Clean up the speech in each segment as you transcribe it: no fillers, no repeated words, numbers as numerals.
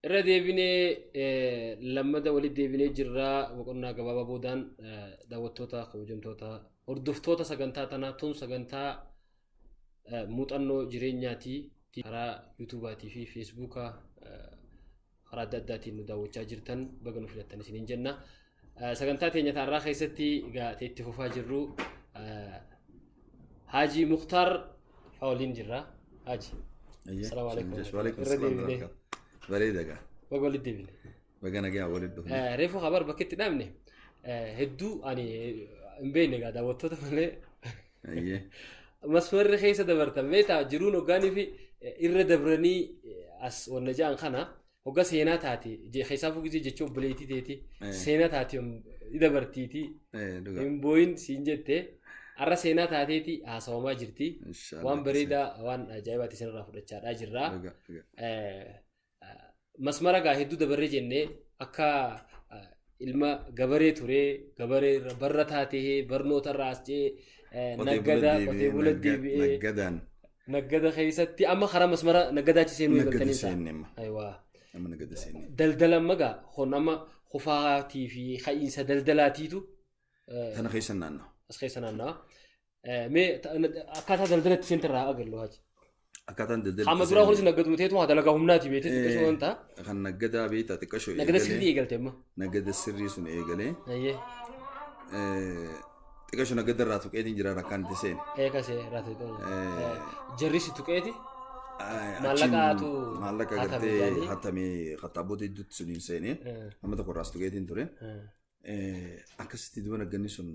Irra deebinee lammada walitti deebinee jirra boqonnaa gabaabaa boodaan daawwattoota kabajamtoota hordoftoota sagantaa tanaa tun sagantaa muuxannoo jireenyaatii karaa yuutuubaatii fi feesbuukaa karaa adda addaatiin nu daawwachaa jirtan baga nu filattan isiniin jenna. Sagantaa teenya taarraa keessatti egaa itti fufaa jirru Haajii Muktaar faa waliin jirra. Haaji. Assalaamu alaikum. Irra deebinee. Bareeda gaa. Baga walitti deebine. Baga nagaa walitti dhufne. Reefu habar bakka itti dhaabne hedduu ani hin beekne egaa daawwattoota malee. Masmarri keessa dabartan beektaa jiruun hoggaanii fi irra dabranii as wanna ja'an kana hogga seenaa taate keessaafuu gisee jecha obboleettii teeti seenaa taate dabartiiti hin booyin siin jette har'a seenaa taateeti haasawamaa jirti waan bareedaa waan ajaa'ibaati isinirraa fudhachaadhaa jirra. Masmara gaa hedduu dabarree jennee akka ilma gabaree turee gabaree irra barra taatee barnoota irraa as ce'ee naggada qotee bula deebi'ee naggadaan naggada keessatti amma karaa masmara naggadaachi seenuu naggada eegaltanii seenne amma. Ayiwaa. Amma naggada seenne. Daldala amma gaa hon amma kufaatii fi ka'iinsa daldalaatiitu Tana keessa naanna'a. as keessa naanna'a. Mee akkaataa daldalatti seenterraa agarru haji. Akkaataan daldala. Amma duraa kunis naggaduma ta'etu haa dalagaa humnaati beekte xiqqeessuu wanta. Kan naggadaa beektaa xiqqashoo Naggada sirrii eegalte amma. Naggada sirrii sun eegalee. Ayyee. Xiqqashoo naggada irraa tuqeetiin jira rakkaan itti seene. Eekasee raatee jarri si tuqeeti. Maallaqaatu Maallaqa hatame gartee jedhanii. hatamee kattaabota hedduutti suniin seenee amma tokko irraas tuqeetiin ture. Akkasitti duba nagganni sun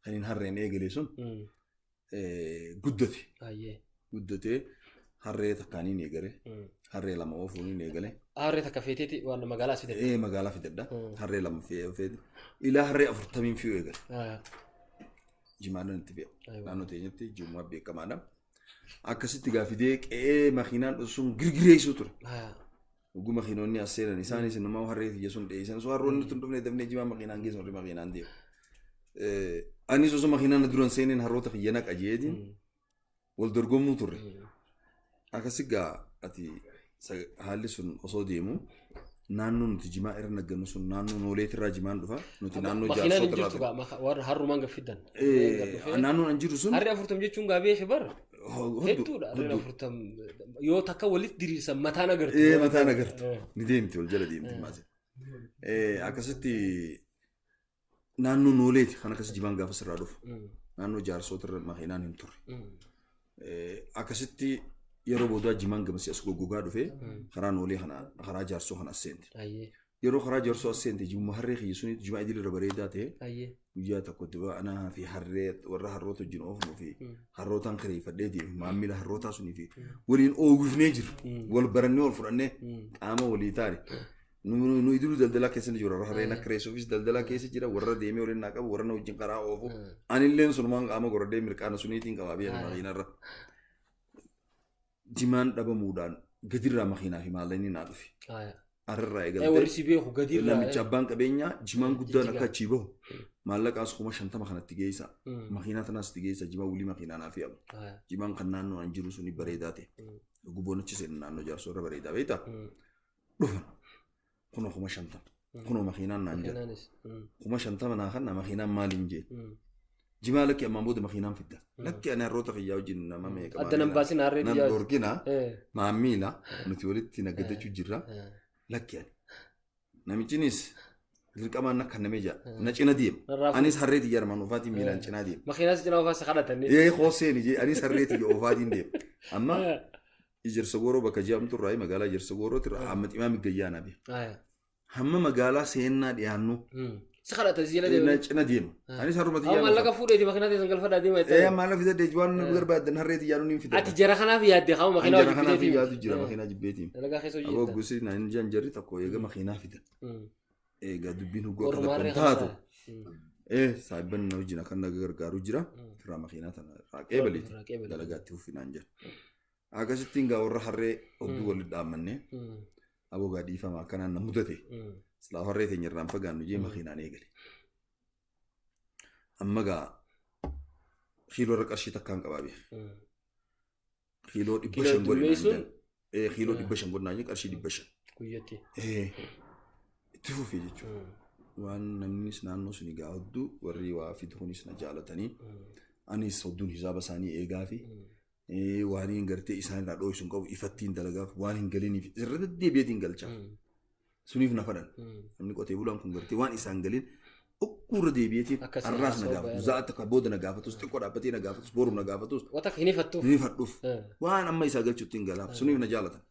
kan hin harreen eegale sun guddate. Ayyee. Guddatee harree takkaaniin eegale. Harree lama oofuun eegale. Harree takka feeteeti waan magaalaa as fidate. Magaalaa fidadha. Harree lama feete. Ilaa harree 40 fi'u eegale. Jimaadhaan itti fe'a. Naannoo teenyatti jimaa beekamaadha. Akkasitti gaafidee qe'ee makiinaan dhufu sun girgireessuu ture. Oguu makiinonni as seenan isaanis nama harree tiyya sun dheessan sun harroonni tun dhufne dafnee jimaa makiinaan geessan warri makiinaan deemu. Anis osoo makiinaan na duran seeneen harroota kiyya naqa jeetiin wal dorgommuu turre. Akkasi gaa ati haalli sun osoo deemu naannoo nuti jimaa irra naggannu sun naannoo nooleetirraa jimaan dhufa nuti naannoo Makiinaan hin jaarsotirraa jirtu gaa warra harrumaan gaffiddan. Naannoon an jiru sun Harree 40 jechuun gaa beeki bara. Hedduudha harreen 40 yoo takka walitti diriirsan mataan agartu. Mataan agartu. Ni deemti wal jala deemti maasii. Akkasitti naannoo nooleeti kan akkas jimaan gaafa sirraa dhufu. Naannoo jaarsotirra makiinaan hin turre. Akkasitti yeroo boodaa jimaan gamasii as goggogaa dhufee karaa noolee kana karaa jaarsoo kana as seente. Yeroo karaa jaarsoo as seente jimma harree kiyya sunitti jimaa idil irra bareedaa ta'e guyyaa tokko duba anaa fi harree warra harroota wajjin oofnuu fi harrootaan kireeffadhee deemu maamila harrootaa sunii fi waliin oogifnee jiru. Wal barannee wal fudhannee qaama walii taane. Nu idiluu daldalaa keessa ni jiru. Warra harreen akka reessuufis daldalaa keessa jira. Warra deemee waliin naa qabu warra na wajjin karaa oofu. Anilleen sunumaan qaama goradee mirqaana suniitiin qabaa biyya makiinarra. Jimaan dhabamuudhaan gadirraa makiinaa fi maallaqni naa dhufe. Ararraa eegalte. Warri si beeku gadirraa. Namicha abbaan qabeenyaa jimaan guddaan akka achii bahu maallaqaas 50,000 kanatti geessa. Makiinaa tanaas itti geessa jimaa wulii makiinaa naa fe'amu. Jimaan kan naannoo an jiru suni bareedaa ta'e. Guboon achi seenu naannoo jaarsoo irra bareedaa beektaa? Dhufan. Kunoo 50,000. Kunoo makiinaan naan jedha. 50,000 naa kanna makiinaan maaliin jee? Jimaa lakki ammaan booda makiinaan fidda. Lakki ani harroota kiyyaa wajjin nama meeqa. Adda nan baasin harree Nan biyyaa. dhorkina maamila nuti walitti naggadachuu jirra. Lakki ani. Namichinis dirqamaan akka namee jira. Na cina deema. Anis harree tiyya armaan oofaatiin miilaan cinaa deema. Makiinaas cinaa oofaa si kadhatanii. Hooseeni jee anis harree tiyya oofaatiin deema. Amma Ijarsa Gooroo bakka jedhamtu irraa magaalaa Ijarsa Goorootti irraa hamma ximaa migayyaa naa beeka. Hamma magaalaa seennaa dhiyaannu. Si kadhatan si jala Na deema. cina deema. Anis harruma Amma tiyyaa. maallaqa fuudheeti makiinaa teessan galfadhaa deema jettee. Maallaqa fidadhee waan nu barbaadan harree tiyyaa nuun hin fidadha. Ati jara kanaaf yaadde qaama makiinaa Jara hojii kanaaf biteetii. yaadu jira makiinaa jibbeetiin. Dalagaa keessa hojii Aboo jirta. gosi naan jaan jarri tokko eega makiinaa fidan. Egaa dubbiin huggoo akka Warra tokkoon harree taatu. kana. Saayibban na wajjin akka na gargaaru jira. Firaa makiinaa tana raaqee baleeti. Dalagaatti uffinaan jira. Akkasittiin gaa warra harree odduu walitti dhaammannee aboo gaa dhiifama akkanaan na mudate. Silaa harree teenya irraan fagaannu jee makiinaan eegale. Amma gaa kiiloo irra qarshii takkaan qabaa beeka. Kiiloo 500 godhinaan Kiiloo jedhan. Kiiloo 500 godhinaan jedhan qarshii 500. Guyyatti. Itti fufee jechuudha. Waan namnis naannoo suni gaa hedduu warri waa fidu kunis na jaalatanii anis hedduun hisaaba isaanii eegaa fi waan hin gartee isaan irraa dhooysu hin qabu ifattiin dalagaaf waan hin galiniif irra deddeebi'eetiin galcha. Suniif na fadhan. Namni qotee bulaan kun gartee waan isaan galin okkuurra deebi'eetiin har'aas na gaafatu. Za'a takka booda na gaafatus xiqqoo dhaabbatee na gaafatus boru na gaafatus. Wata hin ifattuuf. Hin ifadhuuf. Waan amma isaa galchutti hin galaaf. Suniif na jaalatan.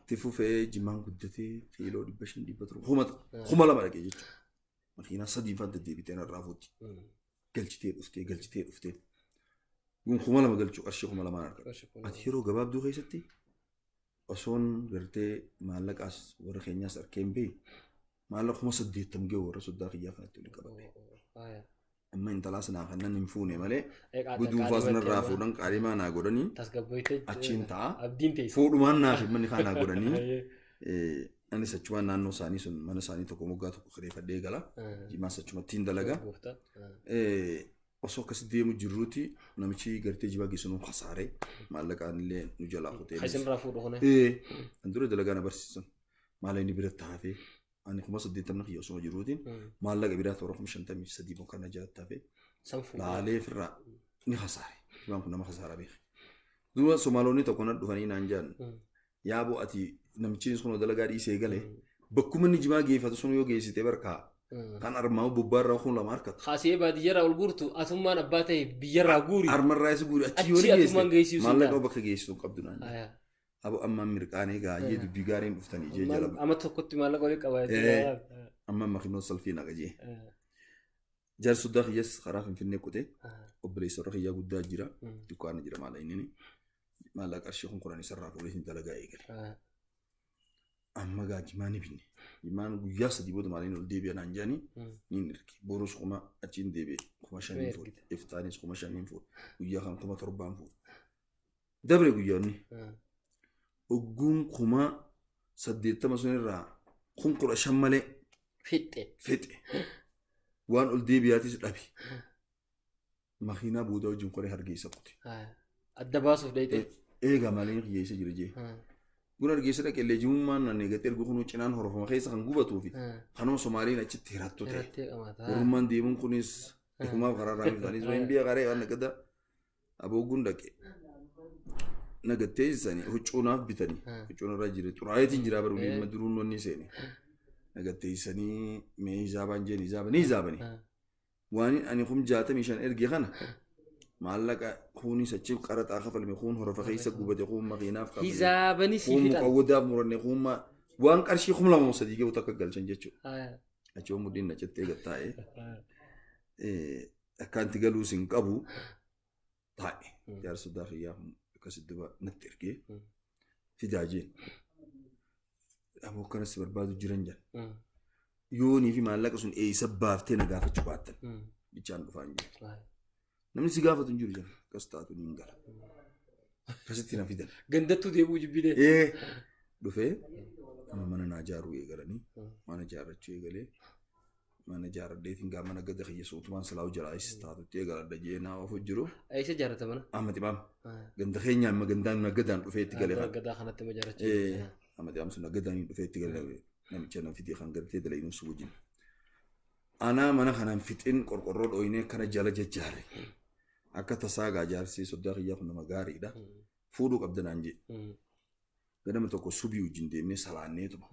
Itti fufee jimaan guddatee kiiloo 500 700 2000 dhaqee jechuudha. Makiinaa sadii faan deddeebitee narraa fuutti. Galchitee dhuftee galchitee dhuftee. Kun 2000 galchuu qarshii 2000 argata. Ati yeroo gabaabduu keessatti osoon gartee maallaqaas warra keenyaas arkee hin beeyin maallaqa 80,000 ga'u warra soddaa kiyyaa kanatti waliin qabadhe. Amma intalaas naa kannan hin fuune malee guduunfaas narraa fuudhan qaalimaa naa godhanii achiin ta'a. Fuudhumaan naaf manni kaan naa godhanii anis achumaan naannoo isaanii sun mana isaanii tokko moggaa tokko kireeffadhee gala. Jimaas achumattiin dalaga. Osoo akkas deemu jirruuti namichi gartee jimaa geessu nu kasaaree maallaqaan illee nu jalaa kutee. Isinirraa fuudhu kana. Kan dura dalagaa na barsiisan maala inni biratti hafee ani 80,000 kiyya osoo jiruutiin maallaqa biraa toora 53,000 kana jalatti hafee laalee ofirraa ni kasaare. Jimaan kun nama kasaaraa beeke. Duuba Somaalonni tokko na dhufanii naan jedhan yaaboo ati namichi sun dalagaa dhiisee galee bakkuma inni jimaa geeffatu sun yoo geessite barkaa. Kan armaa bobbaarraa 2000 harkatu. Kaasee baadiyyaarraa ol guurtu atummaan abbaa ta'e biyyarraa guuri. Armarraa isa guuri achi yoo geessite maallaqa bakka geessitu hin qabdu naan. Abo ammaan mirqaanee gaayee dubbii gaariin dhuftanii jee jala. Amma tokkotti maallaqa walii qaba. Amma makiinoo salfii naqa jee. Jaarsi soddaa kiyyaas karaa Finfinnee qotee obboleessa warra kiyyaa guddaa jira dukkaana jira maala inni maallaqa qarshii 10,000 isarraa fuudhee dalagaa eegale. Amma gaa jimaa ni binne. Jimaan guyyaa sadii booda maaliin ol deebi'a naan jedhanii niin erge. Borus 5,000 deebi'e 5,000 fuudhe. Iftaanis 5,000 fuudhe. Guyyaa kan 7,000 fuudhe. Dabre guyyaanni. Ogguun 80,000 sunirraa 15,000 malee. Fixe. Waan ol deebi'aatis dhabe. Makiinaa booda wajjin qoree hargeysa qute. Adda baasuuf dheeyite. Eegaa maaliin hiyyeessa jira jee. Guna hargeysa dhaqe illee jimummaan nan eegatee ergu kunuu cinaan horofama keessa kan gubatuu fi kanuma Somaaliin achitti hirattu ta'e. Oromummaan deemuun kunis ikumaaf karaa irraa miftanis waan biyya qaree waan nagada abooguun dhaqe. Nagattee isanii huccuunaaf bitanii huccuun irra jire xuraayeetiin jira bara waliin maduruun wanni seene. Nagattee isanii mee hisaabaan jeen hisaabanii hisaabanii. Waan ani 65,000 erge kana maallaqa kunis achi qaraxaa kafalme kun horofa keessa gubate kun makiinaaf kafalme. Hisaabanii si Kun fixan. muqawwadaaf muranne kun waan qarshii 2,300 ga'u takka galchan jechuudha. Achi waan mudhiin na cittee gattaa'e. Akkaanti galuus hin qabu taa'e. Jaarsa soddaa kiyyaa akkasitti duba natti ergee fidaa jeen. Aboo akkanas si barbaadu jiran jedhan. Yoonii fi maallaqa sun eessa baaftee na gaafachuu baattan. Bichaan dhufaan jiru. Namni si gaafatu hin jiru jedhan. Akkas taatu ni gala. Akkasitti na fidan. Gandattuu deebi'uu jibbilee. Dhufee amma mana naa ijaaruu eegalanii mana ijaarrachuu eegalee mana ijaarradheetiin gaa mana gada kiyya suutumaan silaa jiraayis taatutti eegaladha jee naa ofu jiru. Eessa ijaarrata mana? Amma xibaam. Ganda keenya amma gandaan nagadaan dhufee itti galee. Gadaa kanatti ma ijaarrachuu. Amma xibaam sun nagadaan dhufee itti galee namicha na fidee kan gartee dalaginuu su wajjin. Anaa mana kanaan fixin qorqorroo dhooyinee kana jala jajjaare. Akka tasaa gaa jaarsii soddaa kiyyaa kun nama gaariidha. Fuudhuu qabda naan jee. Ganama tokko subii wajjin deemnee salaanneetuma.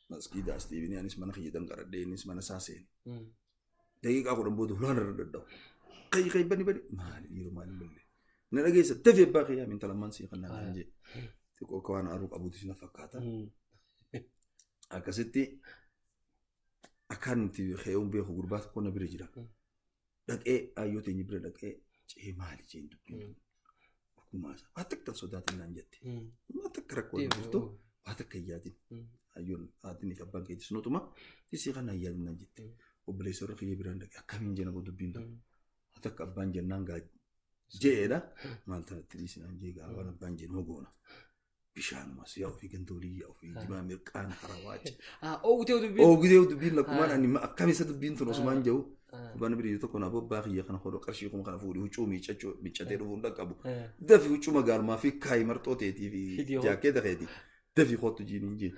Maskiidaas deebinee anis mana kiyya danqaradhee innis mana isaa seene. Daqiiqaa 10 booda hulaan irra dadhabu. Qayyi qayyi bani bani maali dhiiroo maali malee. Na dhageessa dafee abbaa kiyyaa minta lamaan sii kan naan jee. Xiqqoo akka waan aaruu qabuutis na fakkaata. Akkasitti akkaan nuti hee'uun beeku gurbaa tokko na bira jira. Dhaqee ayyoo teenya bira dhaqee cee maali jeen dubbiin. Dhugumaa isaa waa takka sodaatin naan jette. Waa takka rakkoo hin jirtu waa takka hin yaadin. Ayyoon haadhinii fi abbaan keetis nutuma tisii kana hin yaadin naan jette. Obboleessa warra kiyya biraan dhaqee akkamiin jenna boo dubbiin tun. Waa takka abbaan jennaan gaa je'eedha. Maal tanatti dhiisi naan jee gaa waan abbaan jennu goona. Bishaanumas yaa ofii gantoolii yaa ofii jimaa mirqaan harawaa. Oogutee dubbiin. Oogutee dubbiin lakkumaan ani akkam isa dubbiin tun osumaan jiru. Abbaan bira tokko naaf abbaa kiyya kana hodhoo qarshii kuma kana fuudhee huccuu miiccatee dhufuun dhaqqabu. Dafi huccuu magaalumaa fi kaayi marxoo teetii fi jaakkeeta keetii. Dafi kootu jiiniin jeen.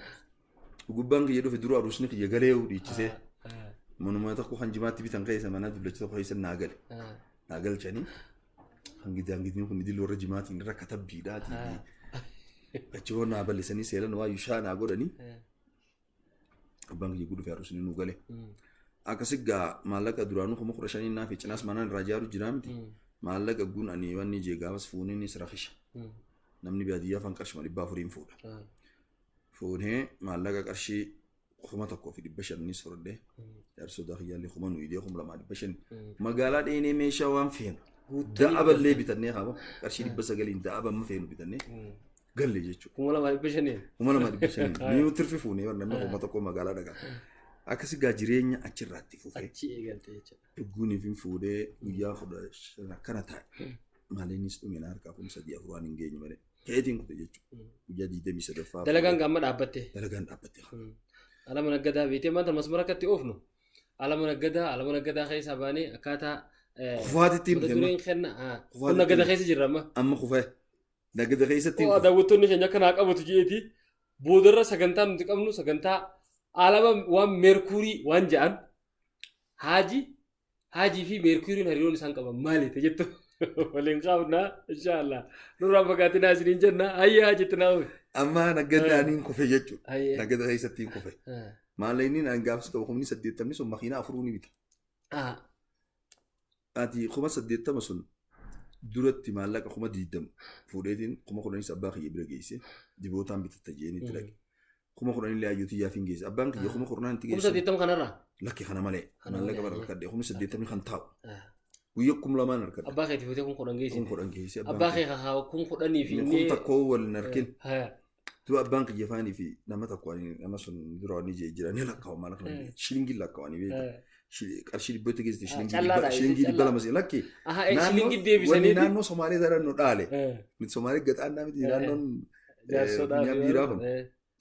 Gubbaan kiyya dhufe dura aruusni kiyya galee dhiichisee. Manuma tokko kan jimaatti bitan keessa mana dullacha tokko keessa naa gale. Naa galchanii. Hangidni kun idil warra jimaatiin irra katabbiidhaati. Achi hoo naa bal'isanii seeran waa yushaa naa godhanii. Abbaan kiyya dhufe aruusni nu gale. Akkasi gaa maallaqa duraanuu 15,000 naa fi cinaas manaan irraa ijaaru jiraa miti. Maallaqa guun ani wanni jee gaafas fuuniinis rakisha. Namni baadiyyaa afaan qarshii 400 fuudha. Fuunee maallaqa qarshii 1,500 fudhadhee jaarsotaa kiyyaallee 1,000 nu idee 2,500 magaalaa dheenee meeshaa waan feenu da'aballee bitannee haaba qarshii 900 da'aba amma feenu bitannee galle jechuudha. 2,500. 2,500 ni tirfi fuunee namni 1,000 magaalaa dhagaa. Akkasi gaa jireenya achirraatti fufee. Achi eegalte jechuudha. Dhugguuniif hin fuudhee guyyaa 15 akkana taa'e. Maaleenis dhume na harkaa 3,4 waan hin geenye malee. Ka'eetiin kute jechuudha. Guyyaa 23ffaa. Dalagaan gaamma dhaabbatte. Dalagaan dhaabbatte. Alama naggadaa beetee maanta masmara akkatti oofnu. Alama naggadaa keessaa baanee akkaataa. Kufaatitti hin dhufne. Kun naggada keessa jirra amma. Amma kufee. Naggada keessatti. Daawwattoonni keenya akka naa qabatu jeeti. Boodarra sagantaa nuti qabnu sagantaa alama waan meerkuurii waan jedhan haajii fi meerkuuriin hariiroon isaan qaban maali jettu waliin qabna inshaallah nurraa fagaatinaa isiniin jenna hayyee haajitti naa oofe. Amma naggadaaniin kufe jechuudha. Naggada keessatti hin kufe. Maallaqni ani gaafas qabu 80,000 sun makiinaa 4 ni bita. Ati 80,000 sun duratti maallaqa 20,000 fuudheetiin 10,000 abbaa kiyya bira geesse dibootaan bitatta jeeni itti dhaqe. 10,000 illee hayyootii yaaf hin geesse. Abbaan kiyya 10,000 itti geesse. 80,000 kanarraa? Lakki kana malee. Maallaqa bara harkadhe 80,000 kan taa'u. Guyyaa 2,000 harkadhe. Abbaa keetii fuutee 10,000 geesse. 10,000 geesse. Abbaa kee haa 10,000 fi inni. 1,000 waliin harkin. Duba abbaan kiyya faanii fi nama tokko nama sun dura waan ijee jira ni lakkaa'u maallaqa kana shilingii lakkaa'anii beekta. Qarshii 100 geessite shilingii 200 lakki. Shilingii deebisanii. Naannoo Somaalee daran nu dhaale. Somaalee gaxaannaa miti naannoon biiraa kun.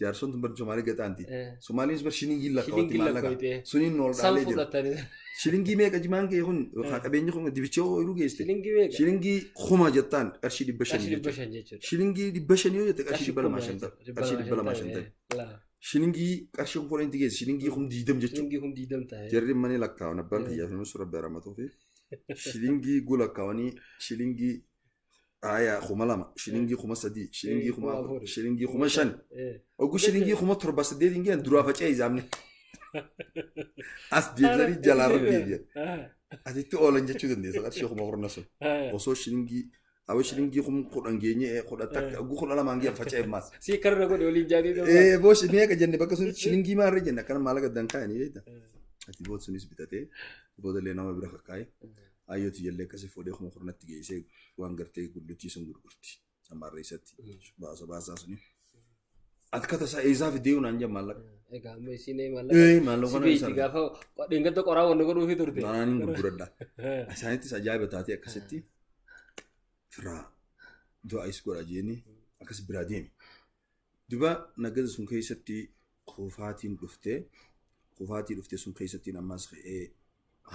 Jaarsoon tun bar Somaalee gaxaanti. Somaaliinis bar shilingii lakkaa'utti maallaqa. Suniin nu ol dhaalee jira. Shilingii meeqa jimaan kee kun qabeenyi kun dibichee ooyiruu geessite. Shilingii 1,000 jettaan qarshii 500 jechuudha. Shilingii 500 yoo jette qarshii 250. Qarshii 250. Shilingii qarshii 10,000 geesse shilingii 20,000 jechuudha. Shilingii 20,000 ta'e. Jarri manii lakkaa'an abbaan kiyyaa fi misura beeramatuu fi shilingii gu lakkaa'anii shilingii aya 2,000 shilingii 3,000 shilingii 4,000 shilingii 5,000. Oguu shilingii 7,8 hin geenye duraa faca'ee izaamne. As deebisanii jalaa rabbi deebi'an. Asitti oolan jechuu dandeessa qarshii 10,000 sun. Osoo shilingii awwa shilingii 10,000 geenye 10 oguu 12 geenye faca'ee maas. Si karra godhe waliin jaanii. Boosh meeqa jenne bakka sun shilingii maarree jenne akkana maallaqa dankaa'anii beekta. Ati bood sunis bitatee boodallee nama bira kakkaa'e. Ayyooti jallee akkasii fuudhee 10,000 geessee waan gartee gudduttii sun gurgurti. Sammaarree isatti baasa baasaa suni. Akka tasaa eessaa fidee naan jedhan maallaqa. Egaa amma isiin maallaqa. Si beekti gaafa dheengadda qoraa wanna godhuufi turte. Naaniin gurguradha. Isaanittis ajaa'iba taatee akkasitti firaa du'aa is godha jeeni akkas biraa deeme. Duba naggada sun keessatti kufaatiin dhuftee sun keessattiin ammas ka'ee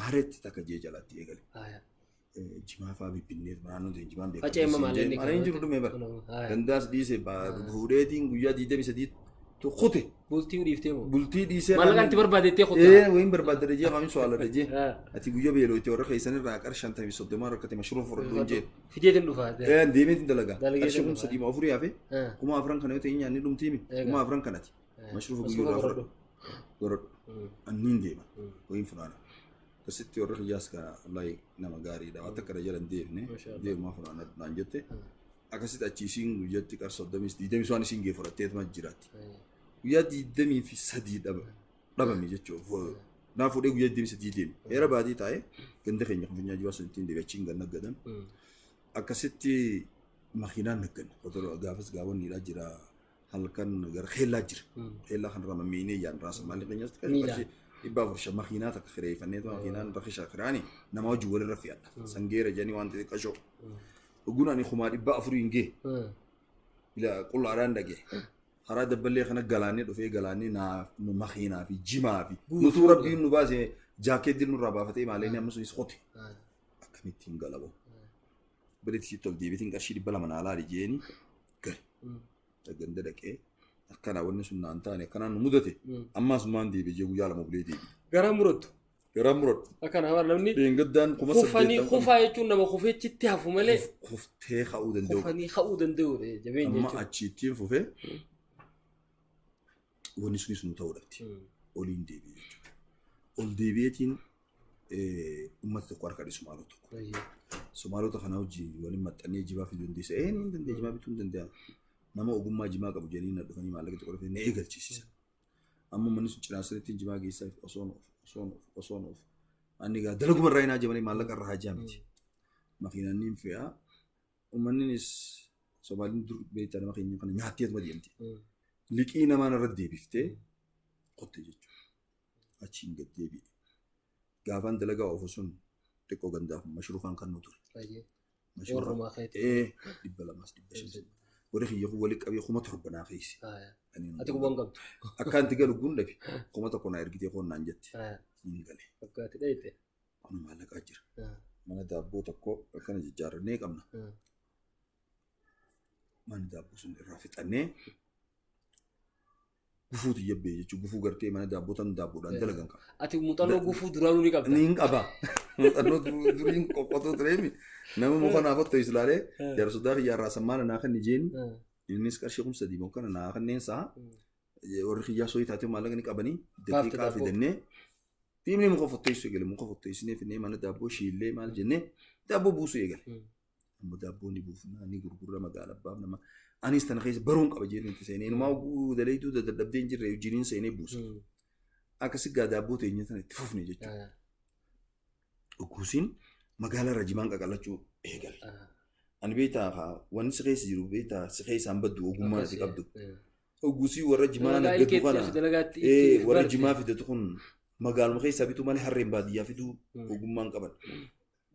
hareetti takka jee jalatti eegale. Jimaa fa'aa bibbinneef naannoo ta'e jimaan beekamu. Faca'ee malee inni jiru dhume bara. Gandaas dhiisee fuudheetiin guyyaa 23 kute. Bultii dhiiftee moo? Bultii dhiisee. Maallaqa itti barbaadettee kute. Wayin barbaadde jee afaan so'aala jee. Ati guyyaa beeloo itti warra keessan irraa qarshii 50 rakkate mashruu fudhadhu hin jee. Fideetiin dhufaa. Deemeetiin dalagaa. Qarshii 3,400 hafe. 4,000 kana yoo ta'e nyaanni dhumtiimi. 4,000 kanati. Mashruu guyyaa irraa fudhadhu. Godhadhu. Anniin deema. Wayin funaana. Akkasitti warra kiyyaas kana wallahi nama gaariidha. Waan takka jala hin deemne deemaa funaana naan jette. Akkasitti achi isiin guyyatti qarshii 30 20 waan isiin gee fudhatteetuma jiraatti. Guyyaa 23 dhabame jechuudha. Naa fuudhee guyyaa 23 deeme. Heera baatii taa'ee ganda keenya kan funyaan jiraa sun ittiin deebi'ee achiin gan naggadan. Akkasitti makiinaan nagganne. Gaafas gaawwanniidhaa jira. Halkan gara keellaa jira. Keellaa kanarraa mammiinee yaan raasa maalli keenyas qarshii 400 makiinaa takka kireeffanneetu makiinaan rakisha kiraani nama hojii walirra fe'adha. Sangeera jedhanii waan xixiqqashoo. Oguun ani 400 hin gee. Qullaadhaan dhagee. Karaa dabballee kana galaanee dhufee galaanee makiinaa fi jimaa fi nutuu rabbiin nu baase jaakeettiin nurraa baafatee maalee amma sunis qote. Akkamittiin galaboo. Biritti tol deebitiin qarshii 200 naa laali jeeni gale. Ganda dhaqee Akkana wanni sun naan taane akkanaan nu mudate. Ammaas maan deebi'ee guyyaa 2 bulee deebi'e. Garaa murattu. Garaa murattu. Akkana haala namni. Dheengaddaan 8,000. Kufanii kufaa jechuun nama kufeechitti hafu malee. Kuftee ka'uu danda'u. Kufanii ka'uu danda'u jabeenya Amma jechuudha. achiittiin fufee wanni sunis nu ta'uu dhabdi. Oliin deebi'e jechuudha. Ol deebi'eetiin uummata tokko harka dhiisu Somaalota tokko. Somaalota kana wajjin waliin maxxannee jimaa fiduu dandeessa. Ni dandeenya jimaa bituu hin danda'a. Nama ogummaa jimaa qabu jedhanii na dhufanii maallaqa tokko dhufanii na eegalchiisisan. Amma manni sun cinaa sirriitti jimaa geessaa osoon of. Ani egaa dalaguma irraa hin haajamanii maallaqa irraa haajaa miti. Makiinaan ni fe'a. Uummanninis Somaaliin dur beektaa nama keenya kana nyaattee atuma deemti. Liqii namaan irra deebiftee qotte jechuudha. Achiin gad deebi'e. Gaafaan dalagaa oofu sun xiqqoo gandaaf mashruufaan kan nu ture. Warrumaa keetti. 200-500. Warri kiyya kun walitti qabee 7,000 naa keessa. Ati quban qabdu. Akkaan itti galu kun dhabe 1,000 naa ergitee koon naan jette. Hin gale. Fakkaati dhayite. Kun maallaqaa jira. Mana daabboo tokko akkana jijjaarrannee qabna. Manni daabboo sun irraa fixannee gufuu xiyyabbee jechuun gufuu gartee mana daabboo tan daabboodhaan dalagan qaba. Ati muuxannoo gufuu duraanuu ni qabda. Ni qaba. Muuxannoo duriin qoqqotoo tureemi. Nama muka naaf otto islaalee jaarsodaa kiyyaa irraa sammaana naa kan ijeeni. Innis qarshii 3,000 mokkana naa kanneen sa'a. Warri kiyyaa sooyi taatee maallaqa ni qabanii daqiiqaa fidannee diimni muka fotteessuu eegale muka fotteessinee finnee mana daabboo shiillee maal jennee daabboo buusuu eegale. Amma daabboo ni buufnaa ni gurgurra magaalaa abbaaf nama. Anis tana keessa baruun qaba jedhee itti seenee inumaa daleetuu dadhabdee hin jirre hojiin seenee buusa. Akkasi gaa daabboo teenya tana itti fufne jechuudha. Dhugguusiin magaalaa irra jimaan qaqallachuu eegale. Ani beektaa wanni si keessa jiru beektaa si keessaan baddu ogummaa ati qabdu. Dhugguusii warra jimaa naggatu kana warra jimaa fidatu kun magaaluma keessaa bituu malee harreen baadiyyaa fiduu ogummaan qaban.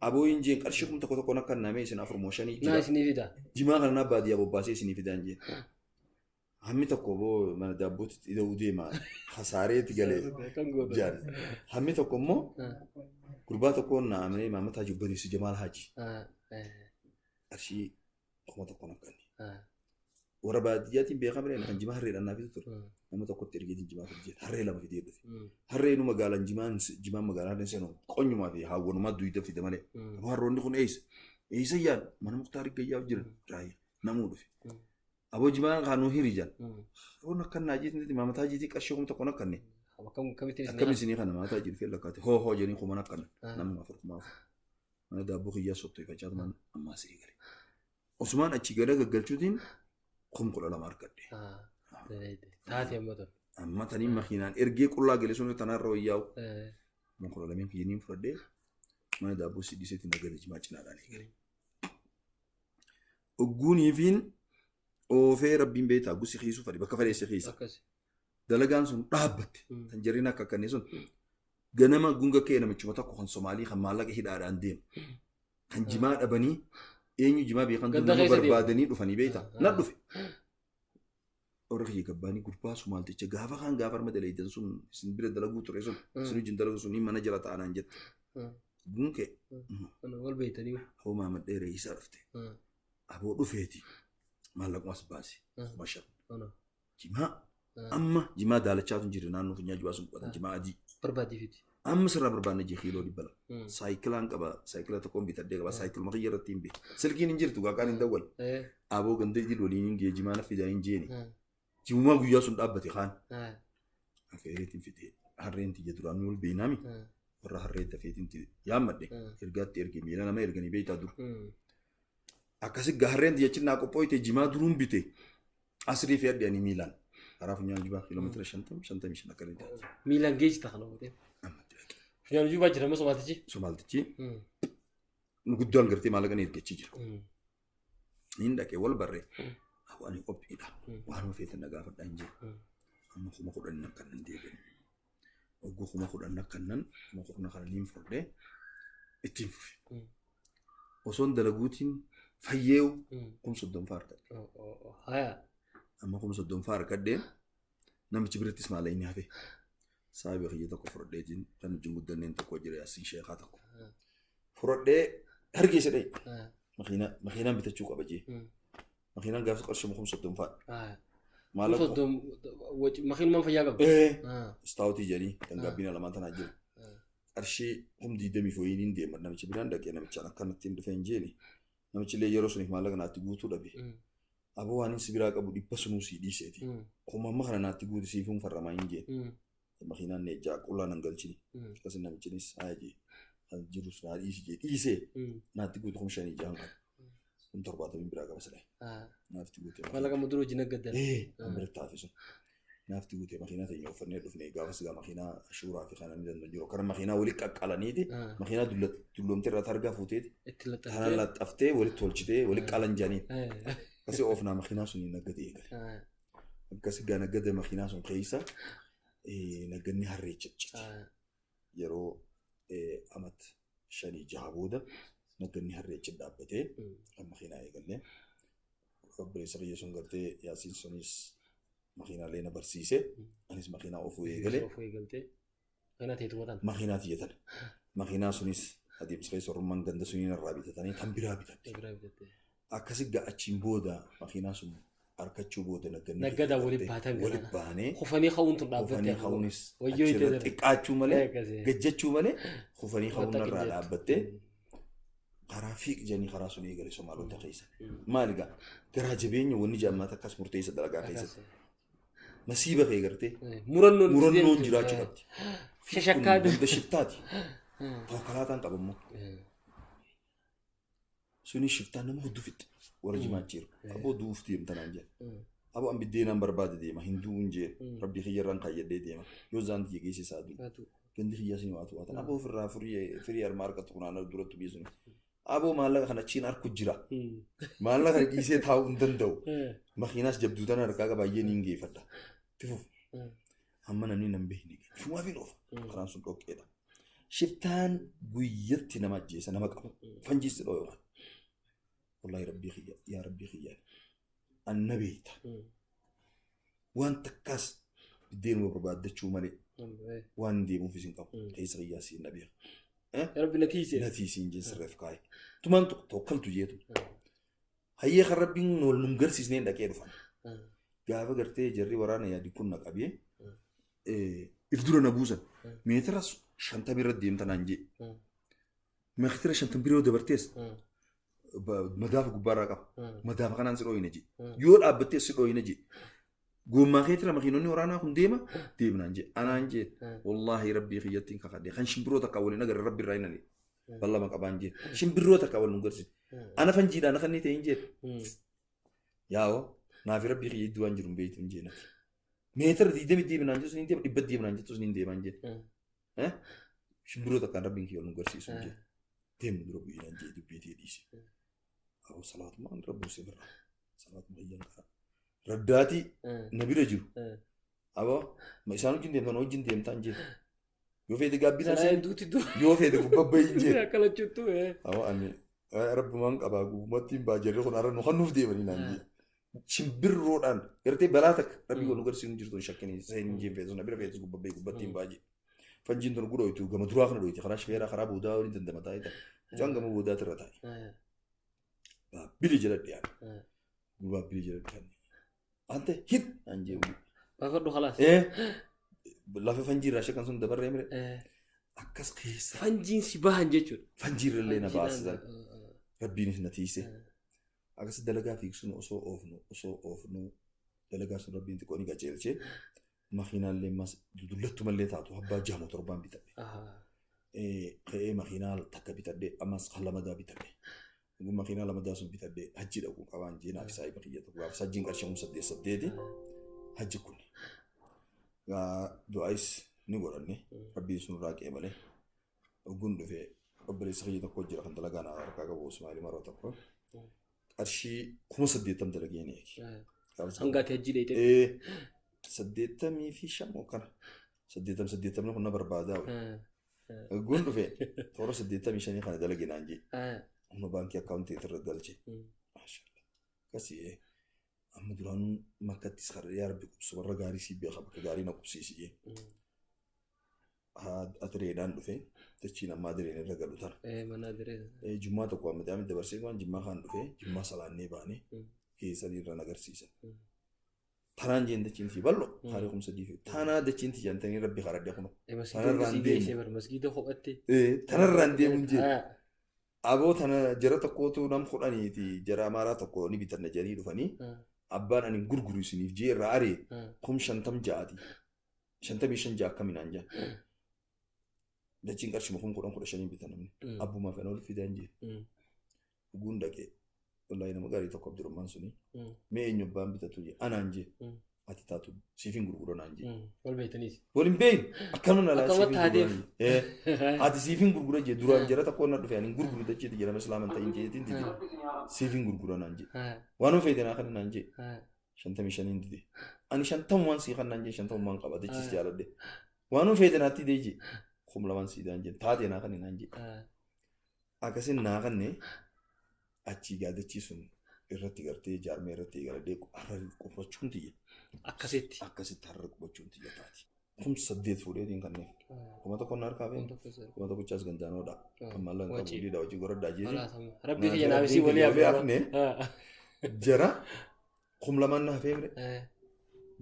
Abooyin jeen qarshii 1,000 akka namee isin 4 moo 5 jira. Naa isinii fida. Jimaa kana naa baadiyyaa bobbaasee isinii fidaan jeen. Hammi tokko boo mana daabbootti ida'uu deema kasaareetti galee jaan. Hammi tokko immoo gurbaa tokkoon na amanee Maamad Haji Obboleessi Jamaal Haji. Qarshii 1,000 akka inni. Warra baadiyyaatiin beekamne kan jimaa harreedhaan naa fidu ture. Nama tokkotti ergeetiin jimaa fide jeen harree 2 fidee dhufe. Harree nu magaalaan jimaan magaalaa harreen seenu qonyumaa fi hawwanumaa duyda fide malee. Aboo harroonni kun eessa? Eessa yaan mana Muktaar Gayyaa jiran raayyaa namuu dhufe. Aboo jimaan kaanuu hiri jaan. Harroon akka naa jeetiin Maamad Hajiitii qarshii 1,000 akka inni. Akkam isinii kana Maamad Hajii dhufee lakkaate hoo hoo jedhanii 10,000 akka namni 4,000. Mana daabboo kiyyaa sottoifachaa tuman ammaa asii gale. Osumaan achi gara gaggalchuutiin 12,000 argadhe. Taate amma ta'u. Amma taniin makiinaan ergee qullaa gale sun tanaarra wayyaa'u. 12,000 kiyyaniin fudhadhee mana daabboo si dhiiseetiin nagada jimaa cinaadhaan eegale. Ogguuniifiin oofee rabbiin beektaa gusi kiisuu fadhi bakka fadhee si kiisa. Dalagaan sun dhaabbatte. Tan jarriin akka akkannee sun ganama gunga kee namichuma tokko kan Somaalii kan maallaqa hidhaadhaan deemu. Kan jimaa dhabanii eenyu jimaa beekan nama barbaadanii dhufanii beektaa. Na dhufe. Warri kiyya gabbaanii gurbaa Somaalticha gaafa kan gaafa arma dalagidan sun isin bira dalaguu ture sun isin wajjin dalagu sun mana jala ta'anaan jette. Gunkee. Wal beektanii. Aboo Maamad Dheeree isaa dhufte. Aboo dhufeeti maallaqumas baase 5,000. Jimaa amma jimaa daalachaatu hin jirre naannoo keenyaa jimaa sun qubatan jimaa adii. Barbaadii fiti. Amma sirraa barbaanne jee kiiloo 200. Saayikilaan qaba saayikila tokkoon bitadhee qaba saayikiluma kiyya irratti hin beeku. Silkiin hin jirtu gaaqaan hin dawwal. Aboo ganda idil waliin hin gee jimaa na fidaa hin jeeni. Jimumaa guyyaa sun dhaabbate kaan. Afeereetiin fidee harreen tiyya duraan wal beenaami. Warra harree dafeetiin yaammadhe ergaatti erge miila nama erganii beektaa dur. Akkasi harreen tiyya cinnaa qophooyte jimaa duruun bite asrii fi adde ani miilaan. Karaa funyaan jubaa kiiloomeetira 50-55 akka inni taate. Miilaan geejjita kana godhee. Funyaan jubaa jira amma Somaaltichi. Somaaltichi. Guddaan gartee maallaqa ni ergachii jira. Inni dhaqee wal barree. Ani qophiidha. Waanuma feetan na gaafadhaa hin jiru. Amma 10,000 akka nan deebiin. Ogguu 10,000 akka nan 10,000 kana niin fudhadhee ittiin fufe. Osoon dalaguutiin fayyeewu 30,000 argadhe. Amma 30,000 argadhee namichi birattis maala inni hafe. Saayiba kiyya tokko fudhadheetiin kan wajjin guddanneen tokko jira Yaasiin Sheekaa tokko. Fudhadhee hargeessa dha'e. Makiinaan bitachuu qaba jee. Makiinaan gaafsa qarshii 30,000. Maallaqa. Makiinumaan fayyaa qabdi. Istaawutii jedhanii kan gaabbiina lamaan tanaa jiru. Qarshii 24,000 niin deema namichi biraan dhaqee namichaan akkanatti hin dhufee hin jeeni. Namichi illee yeroo suniif maallaqa naatti guutuu dhabe. Aboo waan inni si biraa qabu 100 sunuu sii dhiiseeti. Kuma amma kana naatti guutu siif hin farramaa hin jeen. Makiinaan neejjaa qullaa nan galchini. Akkasii namichinis haa jee. Kan jirus naa dhiisi jee dhiisee naatti guutu 5,600 qaba. 70,000 biraa qaba silaa. Naafti guutee. Maallaqa mudur hojii naggaddan. Kan biratti hafe sun. Naafti guutee makiinaa teenya uffannee dhufne gaafas gaa makiinaa ashuuraa fi kana ni danda'u jiru. Kana makiinaa walitti qaqqalaniiti. Makiinaa dulloomtee irraa targaa fuuteeti. Kana laxxaftee walitti tolchitee walitti qalan jedhanii. Akkasii oofnaa makiinaa sun naggadee eegale. Akkasii gaa naggada makiinaa sun keessa nagganni harree ciccite. Yeroo amat 5-6 booda nagganni harree achi dhaabbatee kan makiinaa eegalle. Obboleessa kiyya sun gartee Yaasiin sunis makiinaalee na barsiise. Anis makiinaa oofuu eegale. Makiinaa tiyyatan. Makiinaa sunis adeemsa keessa ormaan ganda suniin irraa bitatanii kan biraa bitatte. Akkasii gaa achiin booda makiinaa sun harkachuu booda nagganni. Naggadaa waliin baatan Waliin baanee. Kufanii ka'uun tun dhaabbatte. Kufanii ka'uunis achirra xiqqaachuu malee gajjachuu malee kufanii ka'uun irraa dhaabbattee. Karaa fiiq jedhanii karaa sun eegale Somaalota keessa. Maali gaa garaa jabeenya wanni jaammaata akkas murteessa dalagaa keessatti. Nasiiba kee gartee. Murannoon jiraachuu qabdi. Shashakkaa ganda shiftaati. Konkolaataan qaba immoo. Suni shiftaan nama hedduu fixxe warra jimaachaa jiru. Aboo du'uuf deemta naan jedhe. Aboo an biddeenaan barbaade deema hin du'uun jeen. Rabbii kiyyarraan kaayyadhee deema. Yoo zaan tiyya geesse isaa du'u. Gandi kiyyaa siin waatu waatan. Aboo ofirraa firii harmaa harkatti kunaanaa duratti biyya suni. Aboo maallaqa kana achiin harku jira. Maallaqa kana dhiisee taa'uu hin danda'u. Makiinaas jabduu tana harkaa baay'ee niin geeffadha. Tifuuf. Hamma namni nan beekne. Shumaaf hin oofa. Karaan sun dhoqqeedha. Shiftaan guyyatti nama ajjeesa nama qabu. Fanjiisti dhoo yookaan. Wallaahi rabbii kiyya yaa rabbii kiyya. Anna beekta. Waan takkaas biddeenuma barbaaddachuu malee waan deemuufis hin qabu. Keessa kiyyaa siin na beeka. Rabbi natiise. Natiisiin jeen sirreef kaa'e. Tumaan tokkaltu jeetu. Hayyee kan rabbiin wal nun garsiisneen dhaqee dhufan. Gaafa gartee jarri waraana yaadi kun na qabee if dura na buusan. Meetira 50 irra deemta naan jee. Meetira 50 biroo dabartees madaafa gubbaarraa qaba. Madaafa kanaan si dhooyina jee. Yoo dhaabbattees si dhooyina jee. Gommaa keetira makiinonni waraanaa kun deema deemnaan jee anaan jee wallaahi rabbii kiyyattiin kakadhe kan shimbiroo takka waliin agarre rabbi irraa hin ani ballama qabaan jee shimbiroo takka waliin garsiise ana fanjiidhaan akka inni ta'e hin jee yaa'oo naafi rabbii kiyya iddoo waan jiru hin beektu hin jee nati meetira 20 deemnaan jettus ni deema 100 deemnaan jettus ni deemaan jee shimbiroo takkaan rabbiin kiyya waliin garsiisu hin jee deemnu dura bu'inaan jee dubbii ta'e dhiise aboo salaatumaan rabbuusee birraa salaatuma iyyaan karaa. Raddaatii na bira jiru. Aboo isaan wajjin deemtan wajjin deemtaan jee. Yoo feete gaabbinaa seen yoo feete gubbaa hin jee. Aboo ani rabbumaan qabaa gubbumatti hin baajarre kun har'a nu kan nuuf deemanii naan jee. Shimbirroodhaan gartee balaa takka rabbii wal nu garsiisu jirtu hin shakkini seen hin jeen feetu na bira feetu gubbaa gubbatti hin baajee. Fanjiin tun gudhooytu gama duraa kana dhoyti karaa shifeeraa karaa boodaa waliin dandama taa'ee ta'a. Mucaan gama boodaati irra taa'e. Baabbili jala dhiyaate. Baabbili jala dhiyaate. Ante hit naan jee. Baafadhu khalaas. Lafa fanjiirraa shakkan sun dabarree mire. Akkas keessa. Fanjiin si bahan jechuudha. Fanjiirrallee na baasisan. Rabbiinis na tiise. Akkas dalagaa fiigsuun osoo oofnu dalagaa sun rabbiin xiqqoo ni qajeelchee makiinaallee mas dullattumallee taatu abbaa 6 7 bitadhe. Ka'ee makiinaa takka bitadhe ammas kan lamadaa bitadhe. Makiinaa lamadaa sun bitadhe hajji dhaquu qabaan jee naaf saayiba kiyya tokko gaaf hajjiin qarshii 8,800 hajji kun. Du'aayis ni godhanne rabbiin sun irraa qe'ee malee ogguun dhufee obboleessa kiyya tokko jira kan dalagaa naa harkaa qabu Ismaa'eel Maroo tokko qarshii 80,000 dalagee ni eegi. Hangaati hajji dheeyte. 85 kana 80 kun na barbaadaa. Ogguun dhufee toora 85 kana dalagee naan jee. Amma baankii akkaawuntii irra galche. Maashaallah. Akkasii amma duraan makkattis qarree yaa rabbi qubsu warra gaarii sii beeka bakka gaarii na qubsiisi jee. Adireedhaan dhufe dachiin amma adireen irra galu tana. Jummaa tokko amma daa'imni dabarsee waan jimmaa kaan dhufe jimmaa salaannee baane keessanii irra na agarsiisan. Tanaan jeen dachiin fi bal'oo kaarii 3000 fi tanaa dachiin tijjantanii rabbi karadde kuma. Tanarraan deemu. Masgiida kophatte. Tanarraan deemuun jeen. Aboo tana jara tokkootu nam 10ti jara amaaraa tokko ni bitanna jedhanii dhufanii abbaan ani gurguru isiniif jee irraa aree 50,000 ja'aati. 55 ja'a akkaminaan jaan. Dachiin qarshuma 10,000 15,000 bitan namni. Abbumaa fi ana ol fidaan jee. Dhuguun dhaqee. Wallaahi nama gaarii tokko Abdurrahman suni. Mee eenyu abbaan bitatu jee anaan jee. Ati taatu siifin gurgura naan jee. Wal beektaniis. Wal hin beeknu akkanuma laa Akkuma taateef. Ati siifin gurgura jee duraan jara tokko na dhufe ani gurguru dacheeti jedhama islaaman ta'in jeetiin dide. Siifin gurgura naan jee. Waan feete naa kana naan jee. 55 dide. Ani 50 sii kan naan jee 50 qaba dachis jaaladhe. Waan feete naatti dide jee. 2000 sii daan jee taatee naa kana naan jee. Akkasiin naa kanne achi gaadachii sun irratti gartee jaarmee irratti eegaladhee har'a qubachuun tiyya. Akkasitti. Akkasitti har'a qubachuun tiyya taati. 8,000 fuudheetiin kanneef. 1,000 na harkaa feene. 1,000 gandaanoodha. Kan maallaan qabu uliidha hojii goradhaa jeeti. Rabbi kiyya naaf isii walii hafne. Jara 2,000 na hafee mire.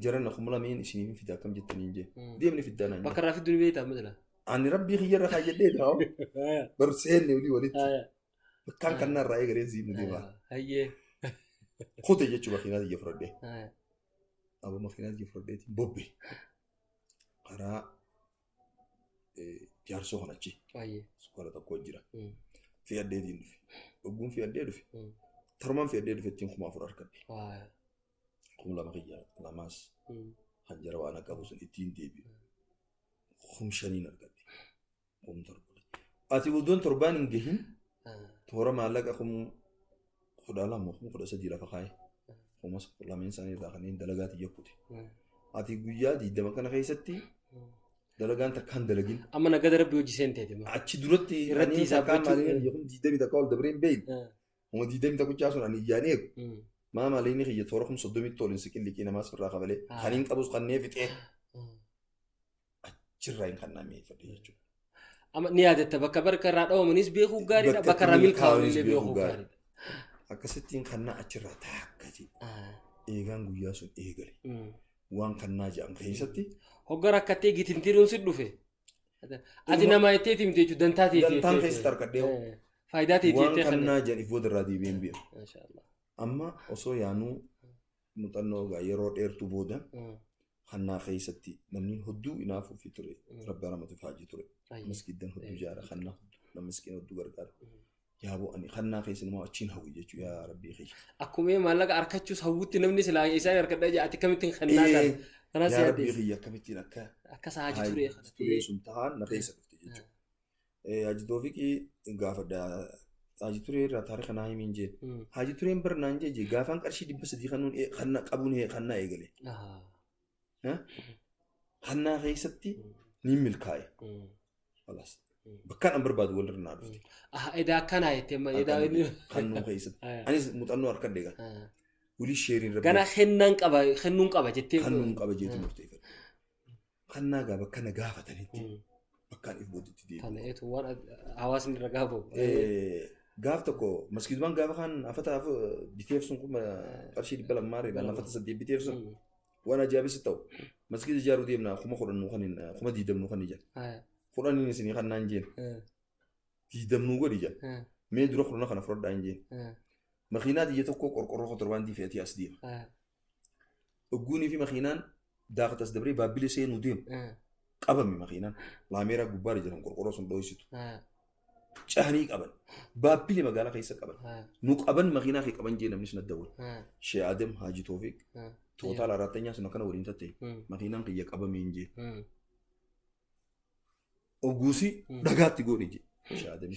Jara na 2,000 isiniif fida akkam jettaniin jee. Deemni fiddaa naan jee. Bakka irraa fiddu ni beektaa amma jala. Ani rabbii kiyya irra kaayyadhee taa'u. Bar seenne olii walitti. Bakkaan kan narraa eegalee ziibnu deema. Hayyee. Kute jechuun makiinaa xiyya fudhadhee. Aboo makiinaa xiyya fudhadheetiin bobbe. Karaa jaarsoo kan achi. Sukkaara tokko jira. Fe'adheetiin dhufe. Dhugguun fe'adhee dhufe. Torban fe'adhee dhufe ittiin 4,000 argadhe. 2,000 kiyya lamaas kan jara waan qabu sun ittiin deebi'u. 5,000 argadhe. 7,000. Ati iddoon torbaan hin gahin. Toora maallaqa 12,000 13,000 lafa kaa'e. 2,000 isaanii irraa kanneen dalagaa xiyya kute. Ati guyyaa 20 kana keessatti dalagaan takkaan dalagin. Amma nagada rabbi hojii seenteeti. Achi duratti irratti isaa gochuu. 20 takka ol dabreen beeyin. 20 tokkichaa sun ani iyyaan eegu. Maa maaliin kiyya toora 30,000 ol hin siqin liqii namaas irraa qabalee. Kan hin qabus kanneen fixee. Achirraa hin kannaa mi'eeffadhe jechuudha. Amma ni yaadatta bakka barka irraa dhawamanis beekuu gaariidha bakka irraa milkaa'uunillee beekuu gaariidha. Akkasittiin kannaa achirraa taakka jedhe. Eegaan guyyaa sun eegale. Waan kannaa jedhan keessatti. Hogga rakkattee gitintiruun si dhufe. Ati nama jetteeti miti jechuudha dantaa teetii. Dantaan keessatti harkadhee. Faayidaa teetii jettee. Waan kannaa jedhan if booda irraa deebi'een beeku. Amma osoo yaanuu muuxannoo yeroo dheertuu booda kannaa keessatti namni hedduu inaafuu fi ture rabbi ramatu faajii ture. Masgiidan hedduu jaara kannaa hedduu miskiina hedduu gargaara. Yaaboo ani kannaa keessa nama achiin hawwi jechuudha yaa rabbii kiyya. Akkuma maallaqa harkachuus hawwutti namni silaa isaan harkadhaa jira ati akkamittiin kannaa kana. Kanas yaa rabbii kiyya akkamittiin akka. Akka isaa haji turee. Turee sun tahaan na keessa dhufte jechuudha. Haji Toofiqii gaafadha. Haji turee irraa taarika naa himiin jeen. Haji tureen bar naan jee gaafaan qarshii 300 kanuun kanna qabuun kannaa eegale. Kannaa keessatti ni milkaa'e. Bakkaan an barbaadu walirra naa dhufte. Edaa akkanaa jettee amma edaa inni. Kannuu keessatti. Anis muuxannoo harkadhe egaa. Walii sheeriin rabbi. Ganaa kennuun qaba jettee. Kennuun qaba jeetu murteeffadhe. Kannaa gaa bakka na gaafatanitti bakkaan if booddeetti deebi'u. Kana eetu waan hawaasni irra gaafamu. Gaaf tokko maskiidumaan gaafa kaan afata biteef sun kuma qarshii 200 reedhaan afata 8 biteef sun waan ajaa'ibsi ta'u maskiida ijaaruu deemnaa 10,000 kan 20,000 kan ijaan. 10 isinii kan naan jeen. 20 godhi ijaan. Mee dura 10 kana fudhadhaa hin jeen. Makiinaa xiyya tokko qorqorroo kontorbaandii fe'atee as deema. Ogguunii fi makiinaan daakatas dabree baabbilee seenuu deemu. Qabame makiinaan laameeraa gubbaarra jiran qorqorroo sun dho'isitu. Cahanii qaban. Baabbilee magaalaa keessa qaban. Nu qaban makiinaa kee qaban jee namni sun adda wal. Shee Adem Haaji Toofiq. Tootaal 4 sun akkana waliin tattee makiinaan kiyya qabame hin jee. Ogguusi dhagaatti goone jee. Shee Adem.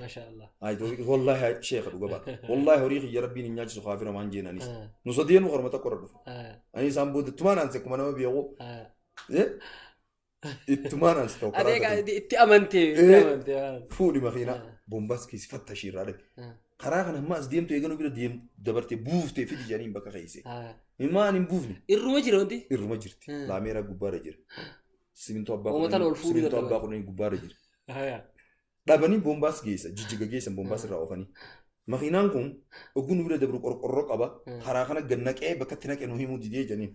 Maashaallah. Haaji Toofiq wallaahi sheekha dhuga baata. Wallaahi horii kiyya rabbiin hin nyaachisu kaafira maan jeen anis. Nu sadeen horma tokko irra dhufe. Ani isaan booda ittumaan aanse kuma nama beeku. Ittumaan aanse tokko. Adeega itti amantee. Fuudhi makiinaa bombaas keessi fatta ishiirraa dhaqe. Karaa kana ammaa as deemtu eeganuu bira dabartee buuftee fidi jedhaniin bakka keesse. Himaan hin buufne. Irruma jira wanti? Irruma jirti. Laameeraa gubbaarra jira. Simintoo abbaa kudhanii gubbaarra jira. Dhabanii bombaas geessa jijjiga geessan bombaas irraa oofanii. Makiinaan kun oguu nu bira dabru qorqorroo qaba. Karaa kana gad naqee bakka itti naqe nu himuu didee jedhaniin.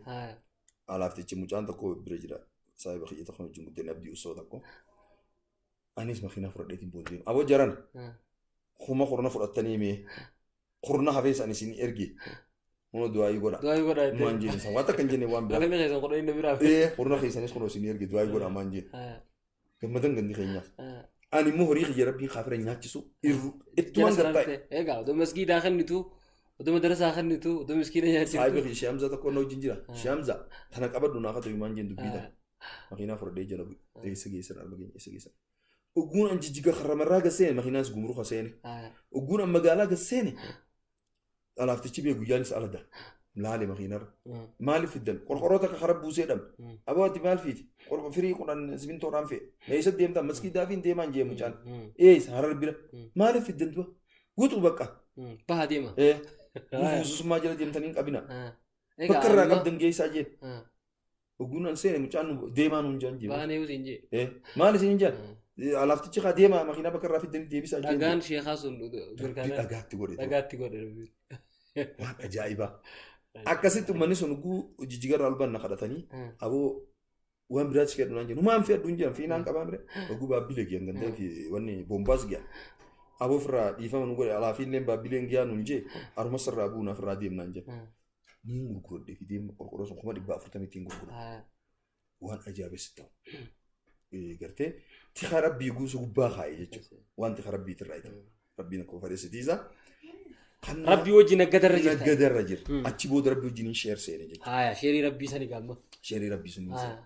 Alaaftichi mucaan tokko bira jira. Saahiba kiyya tokko wajjin guddinni abdii usoo tokko. Anis makiinaa fudhadheetiin booda deema. Aboo jaran kuma kurna fudhattanii mee kurna hafees ani isin erge. Muna du'aayii godha. Du'aayii godha jettee. Maan jeen isaan waan takka hin jenne waan biraa. Makiina keessan kudha inni biraa. Ee kurna keessanis kun isin erge du'aayii godha maan jeen. Gammadan gandi keenyaas. Ani immoo horii kiyya rabbiin kaafira nyaachisu irru ittumaan gartaa'e. Egaa odoo masgiidaa kennitu, odoo madarasaa kennitu, odoo miskiina nyaachiftu. Saahiba kiyya Shee Hamzaa tokko na wajjin jira. Shee Hamzaa tana qabadhu naa katabi maan jeen dubbii tana. Makiinaa fudhadhee jala bu'e. Eessa geessan arma keenya eessa geessan. Ogguun an jijjiga karramarraa gaseene makiinaanis gumruka seene. Ogguun an magaalaa gaseene alaaftichi bee guyyaanis alada. Laale makiinarra. Maaliif fiddan? Qorqorroo takka kara buusee dhabne. Aboo ati maal fiiti? Qorqo firii kudhan simintoodhaan fe'e. Meeshaa deemtaa maskiidaa fi hin deemaan jee mucaan. Eessa harar bira. Maaliif fiddan du'a? Guutuu bakka. Baha deema. Gufuususummaa jala deemtanii hin qabina. Bakka irraa qabdan geessaa jee. Ogguun an seene mucaan deemaa nuun jaan jee. Baanee usin jee. Maal isin jaan? Alaaftichi haa deemaa makiinaa bakka irraa fiddanii deebisaa jee. Dhagaan sheekaa sun dhagaatti godhe. Dhagaatti godhe. Waan ajaa'ibaa. Akkasitti uummanni sun guu jijjigarraa ol banna kadhatanii aboo waan biraatti fedhu naan jedhu maan fedhu hin jedhan fiinaan qabaa mire oguu baabbilee giyan gandee fi wanni boombaas giyan aboo ofirraa dhiifama nu godhe alaafiillee baabbileen giyaa nuun jee aruma sirraa buuna ofirraa deemnaan jedhe. Niin gurguradhe fi deemma qorqorroo sun 400,000 ittiin gurguradhe. Waan ajaa'ibessi ta'u. Gartee tika rabbii guusu gubbaa kaa'e jechuudha. Waan tika rabbiitirraa ta'e. Rabbiin akkuma fedhe Rabbii wajjin naggadarra jirta. Naggadarra jira. Achi booda rabbii wajjin sheer seene jechuudha. Haaya sheerii rabbii sani gaamma. Sheerii rabbii sun hin seene.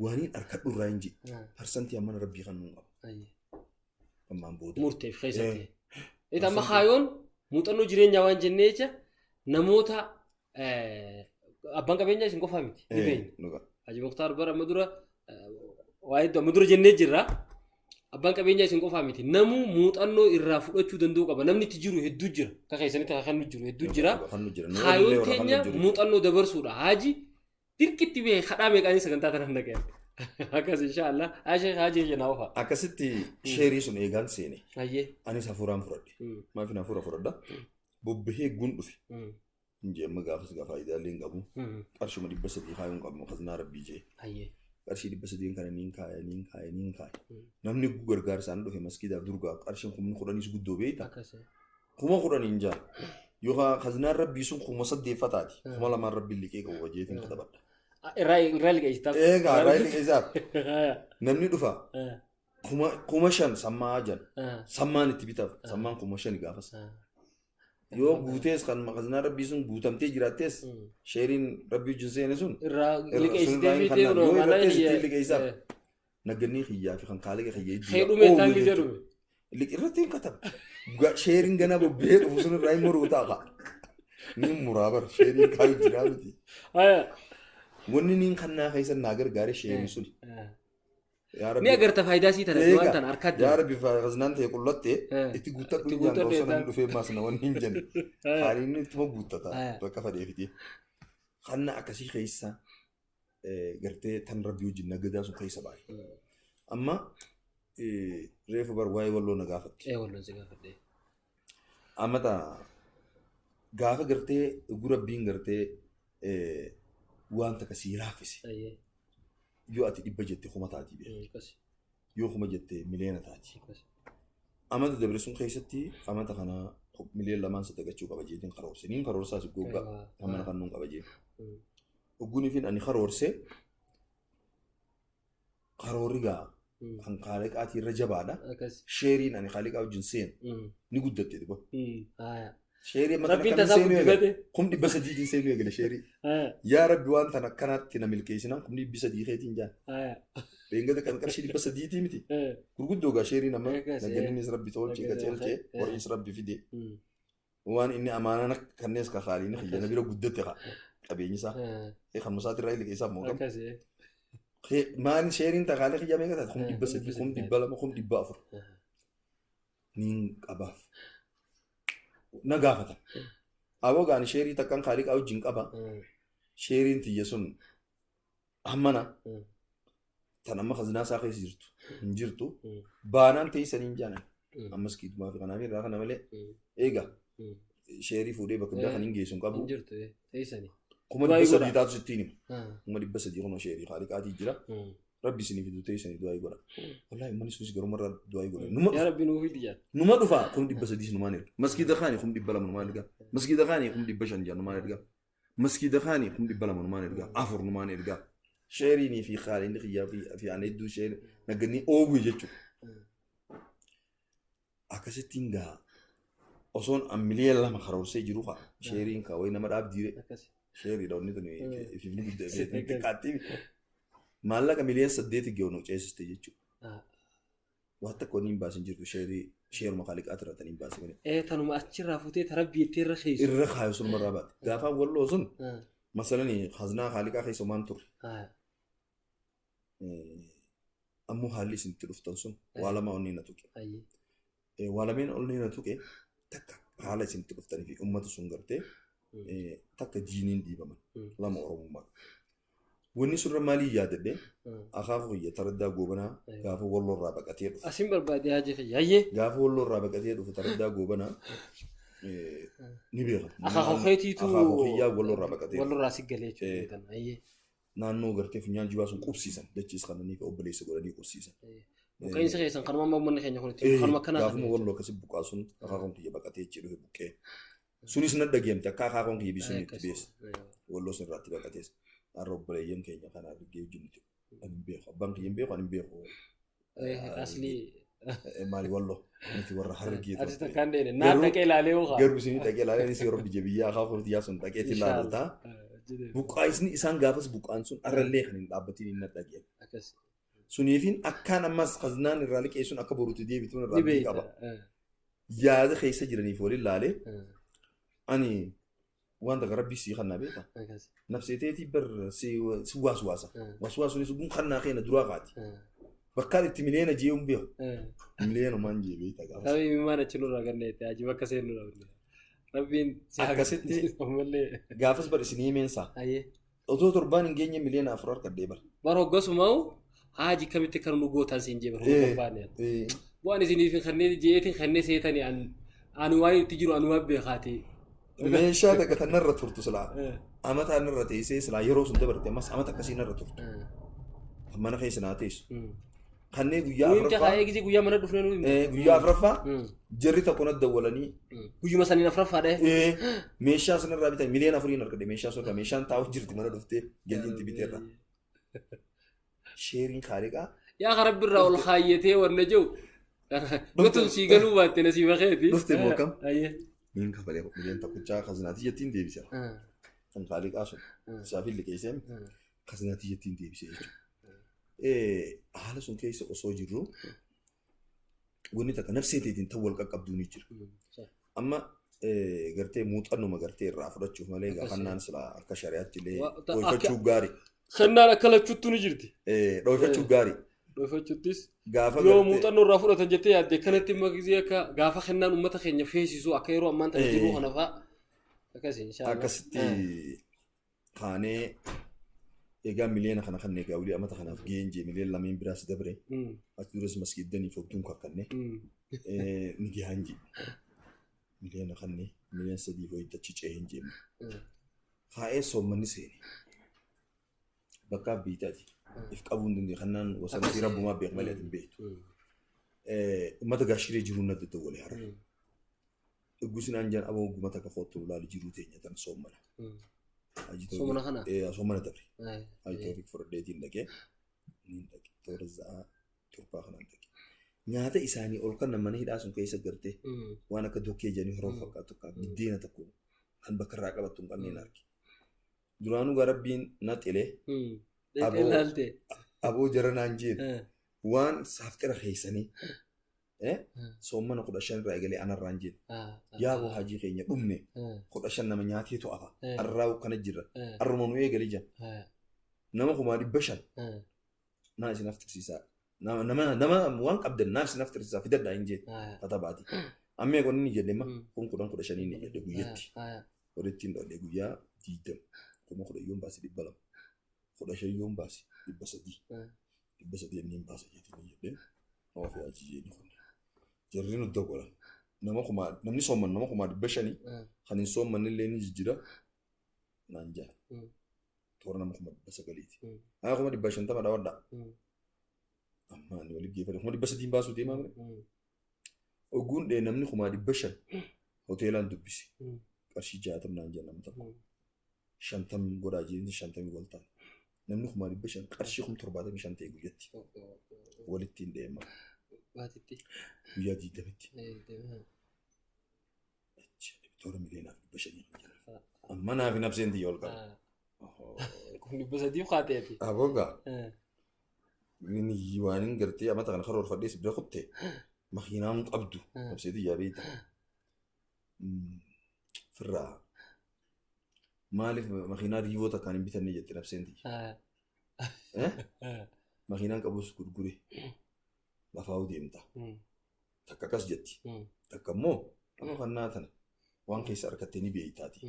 Waaniin harkadhu irraa hin jee. Parsantii ammana rabbii kan nuun qaba. Ammaan booda. Murteef keessatti. Eta amma kaayoon muuxannoo jireenyaa waan jennee jecha namoota abbaan qabeenyaa isin qofaa miti. Ni beekna. Haji Muktaar bara amma dura waa hedduu amma dura jennee jirra. Abbaan qabeenyaa isin qofaa miti. Namuu muuxannoo irraa fudhachuu danda'u qaba. Namni itti jiru hedduu jira. Akka keessanitti kan nu jiru hedduu jira. Kaayoon teenya muuxannoo dabarsuudha. Haji dirqitti bee kadhaa meeqaanii sagantaa tanaan dhaga'e. Akkas inshaallah. Haji haji jenaa ofa. Akkasitti sheerii sun eegaan seene. Anis hafuuraan fudhadhe. Maafin hafuura fudhadha. Bobbahee guun dhufe. Injee amma gaafas gaafa faayidaalee hin qabu. Qarshuma 300 kaayuu hin qabu kaznaa rabbii jee. Qarshii 300 kana niin kaaya niin kaaya niin kaaya. Namni gargaarsaan dhufe maskiidaaf durgaa qarshiin 10,000 guddoo beekta. 10,000 jaan. Yookaan kaznaan rabbii sun 8,000 taati. 2,000 rabbiin liqee qabu wajeetiin katabadha. Irraa liqeessitaaf. Egaa irraa liqeessaaf. Namni dhufa 5,000 sammaa jan. Sammaan itti bitaaf. Sammaan 5,000 gaafas. Yoo guutees kan kaznaan rabbii sun guutamtee jiraattees sheeriin rabbii wajjin seene sun irraa liqeessitee fi yoo irrattees ittiin liqeessaaf. Naggannii kiyyaa fi kan kaaliqa kiyya ijjiira. Heedhume taan gisee dhume. Irratti hin kataba. Sheeriin ganaa bobbee dhufu sun irraa hin muruu ta'a. Ni muraa bar sheeriin kaayu jiraa miti. Wanni niin kannaa keessa naa gargaare sheeriin sun. Ni agarta faayidaa sii tana waan tana harkatti. Yaa Rabbi kaznaan ta'e qullatte itti guuttadhu hin jaan osoo namni dhufee maas na wanni hin jenne. Haaliin ittuma guuttata bakka fadheefiti. Kanna akkasii keessa gartee tan rabbii wajjin nagadaa sun keessa baay'ee. Amma reefu bar waa'ee walloo na gaafatte. Walloon si gaafadhe. Amma taa gaafa gartee rabbiin gartee waan takka sii raaffise. Yoo ati 100 jette 1000 taati beeku. Yoo 1000 jette 1,000,000 taati. Amata dabre sun keessatti amata kana 2,000,000 sadaqachuu qaba jeetiin karoorse. Niin karoorsaas goggaa amana kan nuun qaba jeen. Ogguun ani karoorse karoorri gaa kan kaaliqaatii irra jabaadha. Sheeriin ani kaaliqaa wajjin seenu ni guddatte dhuga. Sheerii amma Rabbiin tasaa guddifate. 300,000 seenuu eegale sheerii. Yaa Rabbi waan tana akkanaatti na milkeessinaan 300,000 keetiin jaan. Beengata kan qarshii 300 miti. Gurguddoo gaa sheeriin amma nagganniinis Rabbi tolchee qaceelchee horiis Rabbi fide. Waan inni amaanaan kannees kakaaliin xiyya na bira guddate kaa qabeenyi isaa. Kan musaatirraa illee isaaf moo qabu. Maali sheeriin takaalee xiyya meeqa taate 300,000 200,000 400,000. Niin qabaaf. Na gaafata. Aboo gaani sheerii takkaan kaaliqaa wajjin qaba. Sheeriin tiyya sun hammana. Tan amma kazinaa isaa keessa jirtu hin jirtu. Baanaan teessanii hin jaanan. Ammas kiitumaa fi kanaaf irraa kana malee eega sheerii fuudhee bakka biraa kan hin geessu hin qabu. 300,000 taatu sittiin hima. 300,000 kun sheerii haaliqaatii jira. Rabbi isinii fiduu teessanii du'aa godha. Wallaahi manni sunis garumarraa du'aa godha. Yaa Rabbi nuu fidi jaa. Numa dhufa 300,000 numaan erga. Maskiida kaanii 200,000 numaan erga. Maskiida kaanii 500,000 numaan erga. Maskiida kaanii 200,000 numaan erga. 4 numaan erga. Sheeriinii fi haaliin xiyyaa fi aan hedduu sheerii nagganni oowwi jechuudha. Akkasittiin gaa osoon miliyoona 2 karoorsee jiru haa sheeriin kaa wayii nama dhaabdiire. Sheeriidha wanni tuni ififni guddaa xiqqaatti. Maallaqa miliyoona 8 ga'u nu ceesiste jechuudha. Waan takka wanni hin baasin jirtu sheeruma kaaliqaati irraa tan hin baasin malee. Tanuma achirraa fuutee tarabbii itti irra keessa. Irra kaayu sun irraa baate. Gaafaan walloo sun masalan haznaa kaaliqaa keessa waan turre. Ammoo haalli isin itti dhuftan sun waa lama onnee na tuqe. Waa lameen onnee na tuqe takka haala isin itti dhuftanii fi uummata sun gartee takka diiniin dhiibaman lama Oromummaa. Wanni surra maalii yaadadhe akaakuu kiyya taraddaa goobanaa gaafa walloorraa baqatee dhufu. Asin barbaade haji kiyya hayyee. Gaafa walloorraa baqatee dhufu taraddaa goobanaa ni beeka. Akaakuu keetiitu akaakuu kiyyaa walloorraa baqatee dhufu. Walloorraa si galee jechuudha. Hayyee. Naannoo gartee funyaan jibaa sun qubsiisan dachiis kananii fi obboleessa godhanii qubsiisan. Buqqeensi keessan kanuma amma uummanni keenya kun itti kanuma akkanaa. Gaafuma walloo akkasi buqqaa sun akaakuun kiyya baqatee achi dhufe buqqee. Sunis na dhageemte akka akaakuun kiyya bisuun itti beessa. Walloo sun irratti baqatees. Har'a obboleeyyan keenya kana argee jirtu ani hin beeku. Abbaan kiyya hin beeku ani hin beeku. Asli Maali walloo nuti warra hargee Ati takkaan deene naan dhaqee ilaalee hoo. Garuu isin dhaqee ilaalee anis yeroo biyya biyyaa akaakuu kiyyaa sun dhaqeetti ilaalata. Buqqaa isaan gaafas buqqaan sun arrallee kan hin dhaabbatiin hin dhageen. Suniifin akkaan ammas khaznaan irraa liqee sun akka boruutti deebituun irraa abdii qaba. Yaada keessa jiraniif waliin laalee ani waan takka rabbii sii kannaa beeka. Nafseeteetii bar si waaswaasa. Waaswaasuunis kun kannaa keenya duraa kaati. Bakkaan itti miliyoona jee hin beeku. Miliyoonumaan jee beekta gaafas. Sababii imimmaan achi nurraa ganneetti haji bakka seennu Rabbiin akkasitti gaafas bar isin himeensaa. Otoo torbaan hin geenye miliyoona 4 harkadhee bar. Bar hoggasuma haji kamitti kan nu gootan siin jee bar barbaanne. Waan isiniif kanneen jeetiin kanneen seetanii ani waan itti jiru anuma beekaati. Meeshaa takka tan narra turtu silaa. Amata narra teessee silaa yeroo sun dabarte ammas amata akkasii narra turtu. Mana keessa naa teessu. Kanneen guyyaa afuraffaa. Guyyaa mana dhufnee nuyi. Guyyaa afuraffaa jarri tokko na dawwalanii. Guyyuma saniin afuraffaadha. Meeshaa sanarraa bitan miliyoona 4 argadhe meeshaa sanarraa meeshaan taa'u jirti mana dhuftee galii biteerra. Sheeriin kaaliqaa. Yaa Rabbi irraa ol kaayyatee wanna jiru. Gotuun sii galuu baatte na sii bakeeti. Dhuftee immoo akkam? Niin kafalee miliyoona tokkichaa kazinaatii jettiin deebise. Kan kaaliqaa sun isaaf illee kazinaatii jettiin deebise jechuudha. Haala sun keessa osoo jirru wanni takka nafseeteetiin ta'u wal qaqqabduu ni jira. Amma gartee muuxannuma gartee irraa fudhachuuf malee gaafannaan silaa akka shari'aatti illee dhoofachuu gaarii. Kennaan akka lachuuttu ni jirti. Dhoofachuu gaarii. Dhoofachuttis yoo muuxannoo irraa fudhatan jettee yaadde kanatti immoo gisee akka gaafa kennaan uummata keenya feesisu akka yeroo ammaan tana jiru kana fa'a akkasii inshallah. Akkasitti kaanee egaa miliyoona kana kan egaa wuli amata kanaaf geenje miliyoona 2 biraas dabre achi duras maskiiddanii fodduun kakkanne ni gahan je miliyoona kanne miliyoona 3 hoyi tachi ceehen je kaa'ee soommanni seene bakka biitaati if qabuun dandee kannaan wasanti rabbumaa beek malee ati hin beektu uummata gaashiree jiruun na daddawwalee hara eeggusin anjaan aboo uummata akka foottu laali jiruu teenya tana soommana. Soomana kana? Soomana dabre. Haji Toofiq fudhadheetiin dhaqee niin dhaqe toora za'a torbaa kanaan dhaqe. Nyaata isaanii ol kan mana hidhaa sun keessa gartee waan akka dokkee jedhanii horoo fakkaatu akka biddeena tokko kan bakka irraa qabattu hin qabneen arge. Duraanuu gara Rabbiin na xilee aboo jara naan jeen waan saaftira keessanii soomana 15 irraa eegalee anarraan jeen yaaboo hajii keenya dhumne 15 nama nyaateetu hafa arraa kana jirra arruma nu eegalee jira nama 500,000 naa isin haftirsiisaa nama waan qabdan naa isin haftirsiisaa fidadhaa hin jeen katabaati ammee qonni ni jedhe ma kun 10 15 ni jedhe guyyatti walitti hin dhodhe guyyaa 20 10,000 yoon baase 200 15 yoon baase 300 300 inni hin baase jedhee jedhe oofi hajii jeeni kun. Jarri nu dawwalan. Nama kumaa namni soomman nama 500,000 kan hin soommanne illee ni jijjiira naan jedhan. Toora nama 900,000ti. Haa 500,000 dhawadhaa. Amma ani walitti geeffate 300,000 baasuu deemaa mire. Ogguun dhee namni 500,000 hoteelaan dubbise. Qarshii 60 naan jedhan namni tokko. 50 godhaa jireenya 50 wal ta'an. Namni 500,000 qarshii 75,000 ta'e guyyatti. Walitti hin deema. Guyyaa 20tti. Toora 1,500,000 kan jedhan. Amma naaf hin abseen xiyya ol qaba. 300,000 kaateeti. Aboogaa. Inni waan hin gartee amata kana karoorfadhee si bira kutte makiinaan qabdu absee xiyyaa beekta. Firraa maaliif makiinaa riivoo takkaan hin bitanne jette nabseen xiyya. Makiinaan qabus gurgure lafaa'uu deemta. Takka akkas jetti. Takka immoo nama kannaa tana waan keessa harkattee ni beeytaati.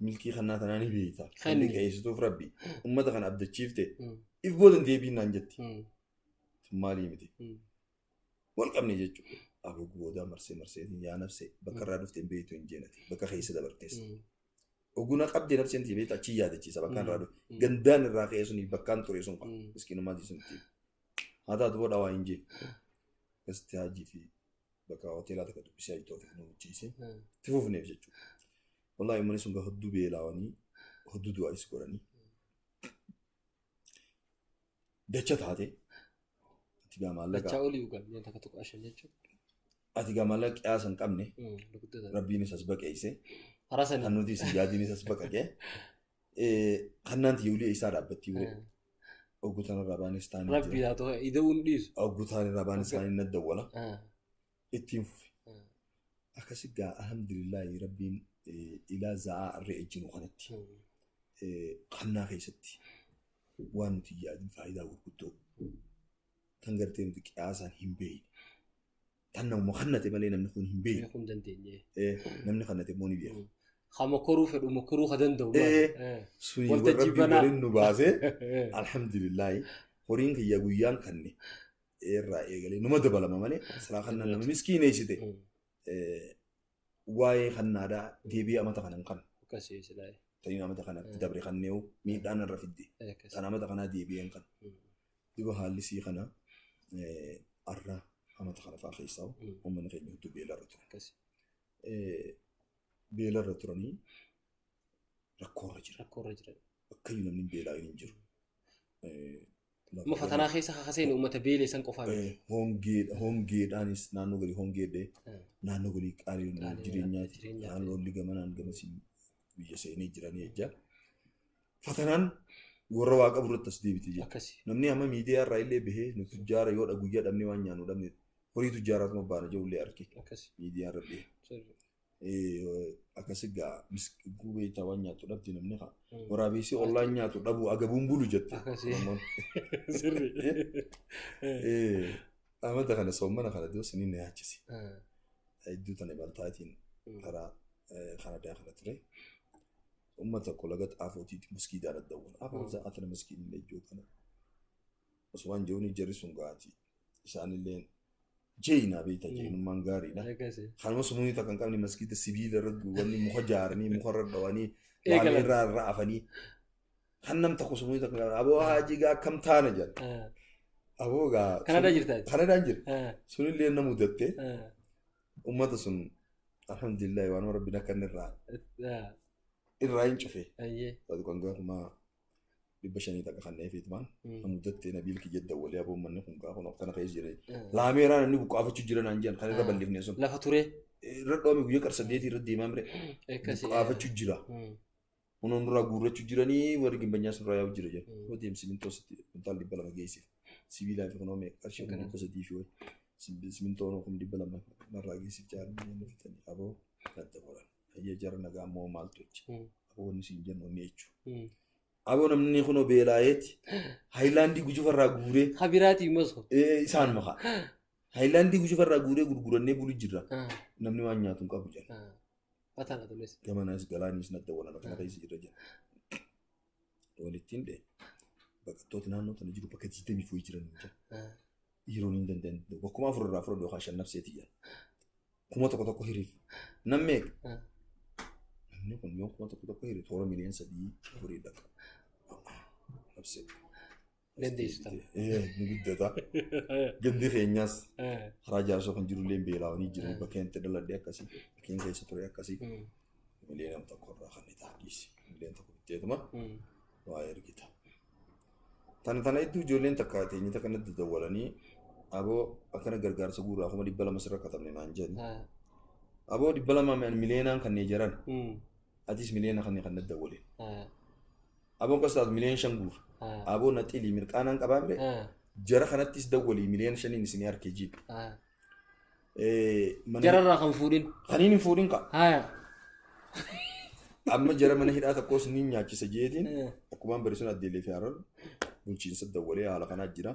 Milkii kannaa tanaa ni beeyta. Kan liqeessituuf rabbi uummata kana abdachiifte if boodan deebiin naan jetti. Maalii miti. Wal qabne jechuudha. Aboo boodaa marsee marseetiin yaa nafsee bakka irraa dhufte hin beektu hin jeenati. Bakka keessa dabartees. Oguna qabdee nafseen tiyya beektu achi yaadachiisa bakka irraa dhufte. Gandaan irraa ka'ee suni bakkaan ture sun qaba. Miskiinummaa sun itti. Haa taatu booda waa hin jee. Akkasitti hajii fi bakka hoteelaa takka dubbisee hajii toofiif nu wajjiise. Itti fufneef jechuudha. Wallaahi uummanni sun hedduu beelaawanii hedduu du'aayis godhanii. Dacha taate. Ati gaa maallaqa. Dachaa olii dhugaa biyya takka tokko ashan jechuudha. Ati gaa maallaqa qiyaasa hin qabne. Rabbiinis as baqeesse. Harasanii. Kan nuti isin yaadiinis as baqaqee. Kannaan tiyyoolee isaa dhaabbattii wure. Oggutaan irraa baanis taanii. Rabbi haa ta'u ida'uun dhiisu. Oggutaan irraa baanis taanii na dawwala. Ittiin fufe. Akkasi gaa alhamdulillaahi rabbiin ilaa za'aa irra ejjinu kanatti. Kannaa keessatti waan nuti yaadin faayidaa gurguddoo tan gartee nuti qiyaasaan hin beekne. Tan namuma kannate malee namni kun hin beekne. Beekuu hin dandeenye. Namni kannate immoo ni beeka. Ha mokoruu fedhu mokoruu ha danda'u. Suni warra rabbiin waliin nu baasee alhamdulillaahi horiin kiyya guyyaan kanne irraa eegalee numa dabalama malee silaa kannaan nama miskiineessite. Waa'ee kannaadhaa deebi'ee amata kana hin qabne. Taniin amata kanatti dabre kanneewu miidhaan irra fidde. Kan amata kanaa deebi'ee hin qabne. Duba haalli sii kana arra amata kana fa'aa keessaa uummanni keenya hedduu beelarra ture. Beelarra turanii rakkoorra jira. Rakkoorra jira. Bakkayyuu namni beelaa hin jiru. Amma fatanaa keessa kakaseen uummata beelee san qofaa miti. Hongeedhaanis naannoo galii hongeedhee naannoo galii qaalii jireenyaati. Naannoo olli gamanaan gamasiin biyya seenee jiranii ejja. Fatanaan warra waa qabu irratti as deebite jira. Namni amma miidiyaa irraa illee bahee nu tujjaara yoo guyyaa dhabnee waan nyaannu dhabne horii tujjaaraatuma baana jedhullee arge. Miidiyaa irra bahee. Akkasi gaa gubeetaa waan nyaatu dhabdi namni haa. Waraabessi ollaan nyaatu dhabu agabuun bulu jette. Amata kana soommana kana iddoo siniin na yaachise. Iddoo tana imaltaatiin karaa Kanadaa kana ture. Uummata tokko laga xaafootiiti maskiidaan addawwan. Afaan sa'aa tana maskiin illee ijoo kana. Osoo waan jiruun jarri sun gaati. Isaanillee jeenaa beektaa jeenummaan gaariidha. Kanuma sumuunii takka hin qabne maskiida sibiila irra wanni muka jaaranii muka irra dhawanii waan irraa irra afanii. Kan nam tokko sumuunii takka hin qabne aboo haajii gaa akkam taana jedhan. Aboo gaa. Kanadaan jirta. Kanadaan jira. Sunillee na mudatte. Uummata sun alhamdulillahi waan rabbiin akka inni irraa hin cufe. Kan gaafuma 500 takka kan neefeetumaan na mudatte Nabiil kiyya dawwalee aboo manni kun gaafa akkana keessa jira. Laameeraan inni buqqaafachuu jira naan jedhan kan irra bal'ifne sun. Lafa ture. Irra dhoome guyyaa qar 8 irra deemaa mire. Buqqaafachuu jira. Kunuun duraa guurrachuu jiranii warri gimbanyaa sun irraa yaa'u jira jedhu. Yoo deem simintoo kuntaal 200 geessiif. Sibiilaa fi kunuun qarshii 300 fi wayi. Simintoo 200 narraa geessiif jaaranii inni fitanii aboo gadda boran. Ayya jara nagaa immoo maaltu jecha. Aboo wanni siin jennu inni jechuudha. Aboo namni kunoo beelaa'eeti. Haayilaandii gujufarraa guuree. Habiraatii mosoo. Isaan makaa. Haayilaandii gujufarraa guuree gurgurannee bulu jirra. Namni waan nyaatu hin qabu jedha. Fatanaa tunis. Gamanaas galaanis nadda walan akkana keessa jira jedha. Walittiin dhee baqattoota naannoo tana jiru bakka 24 jiran jira. Dhiiroon hin dandeenye. Bakkuma 4 irraa fudhadhu yookaan 5 nafseetii jedha. 1000 hiriif. Nam meeqa? Namni kun yoo 1000 hiri toora miliyoona 3 afurii dhaqa. Nafsee. Dandeessu ta'a. Ni guddata. Gandi keenyas karaa jaarsoo kan jirullee beelaawanii jiran bakkeen itti dhaladhe akkasii bakkeen keessa ture akkasii. Miliyoona 1 irraa kan itti dhiisi. Miliyoona 1 bitteetuma waa ergita. Tana hedduu ijoolleen takka teenyita kanatti dawwalanii aboo akkana gargaarsa guuraa 200,000 sirra katabne naan jedhan. Aboo 200 miliyoonaan kanneen jiran. Atis miliyoona kanneen kan dawwaleen. Aboon kas taatu miliyoona 5 guura. Aboo na xilii mirqaanaan qabaa bire. Jara kanattis dawwalii miliyoona 5 isinii harkee jiidha. Jararraa kan fuudhin. Kaniin hin fuudhin ka. Amma jara mana hidhaa tokkos ni nyaachisa jeetiin akkumaan bari sun addeellee fi harar bulchiinsa dawwalee haala kanaa jira.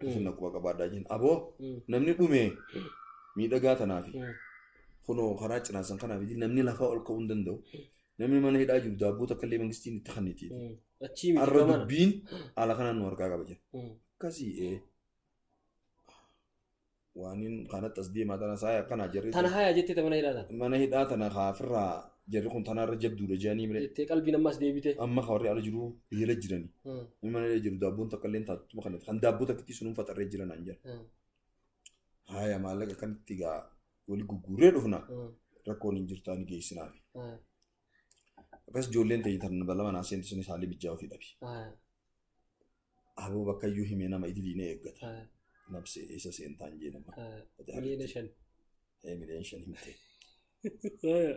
Isin akkuma qabaadhaa jiran. Aboo namni dhume miidhagaa tanaafi kunoo karaa cinaasan kanaaf namni lafaa ol ka'uu hin danda'u. Namni mana hidhaa jiru daabboo takka illee mangistiin itti kanniti. Har'a dubbiin haala kanaan nu harkaa qaba jira. Akkasii waaniin kanatti as deemaa tana saaya akkanaa jarri. Tana hayaa jettee mana hidhaa tana. Mana hidhaa tana kaafirraa jarri kun tanaarra jabduudha jedhanii mire. Jettee qalbiin ammas deebite. Amma ka warri ala jiru beela jirani. Namni mana hidhaa jiru daabboon takka illee taatuma kanatti kan daabboo takkitti sunuun faxarree jiran an jira. Haaya maallaqa kanatti gaa wali gugguurree dhufna rakkoon hin jirtu ani geessinaafi. Akkas ijoolleen ta'e tan balama naa seentu sunis haalli mijjaa ofii dhabi. Aboo bakka iyyuu himee nama idilii ni eeggata. Nabsee eessa seentaan jee nama. Miliyoona 5. Miliyoona 5 himte.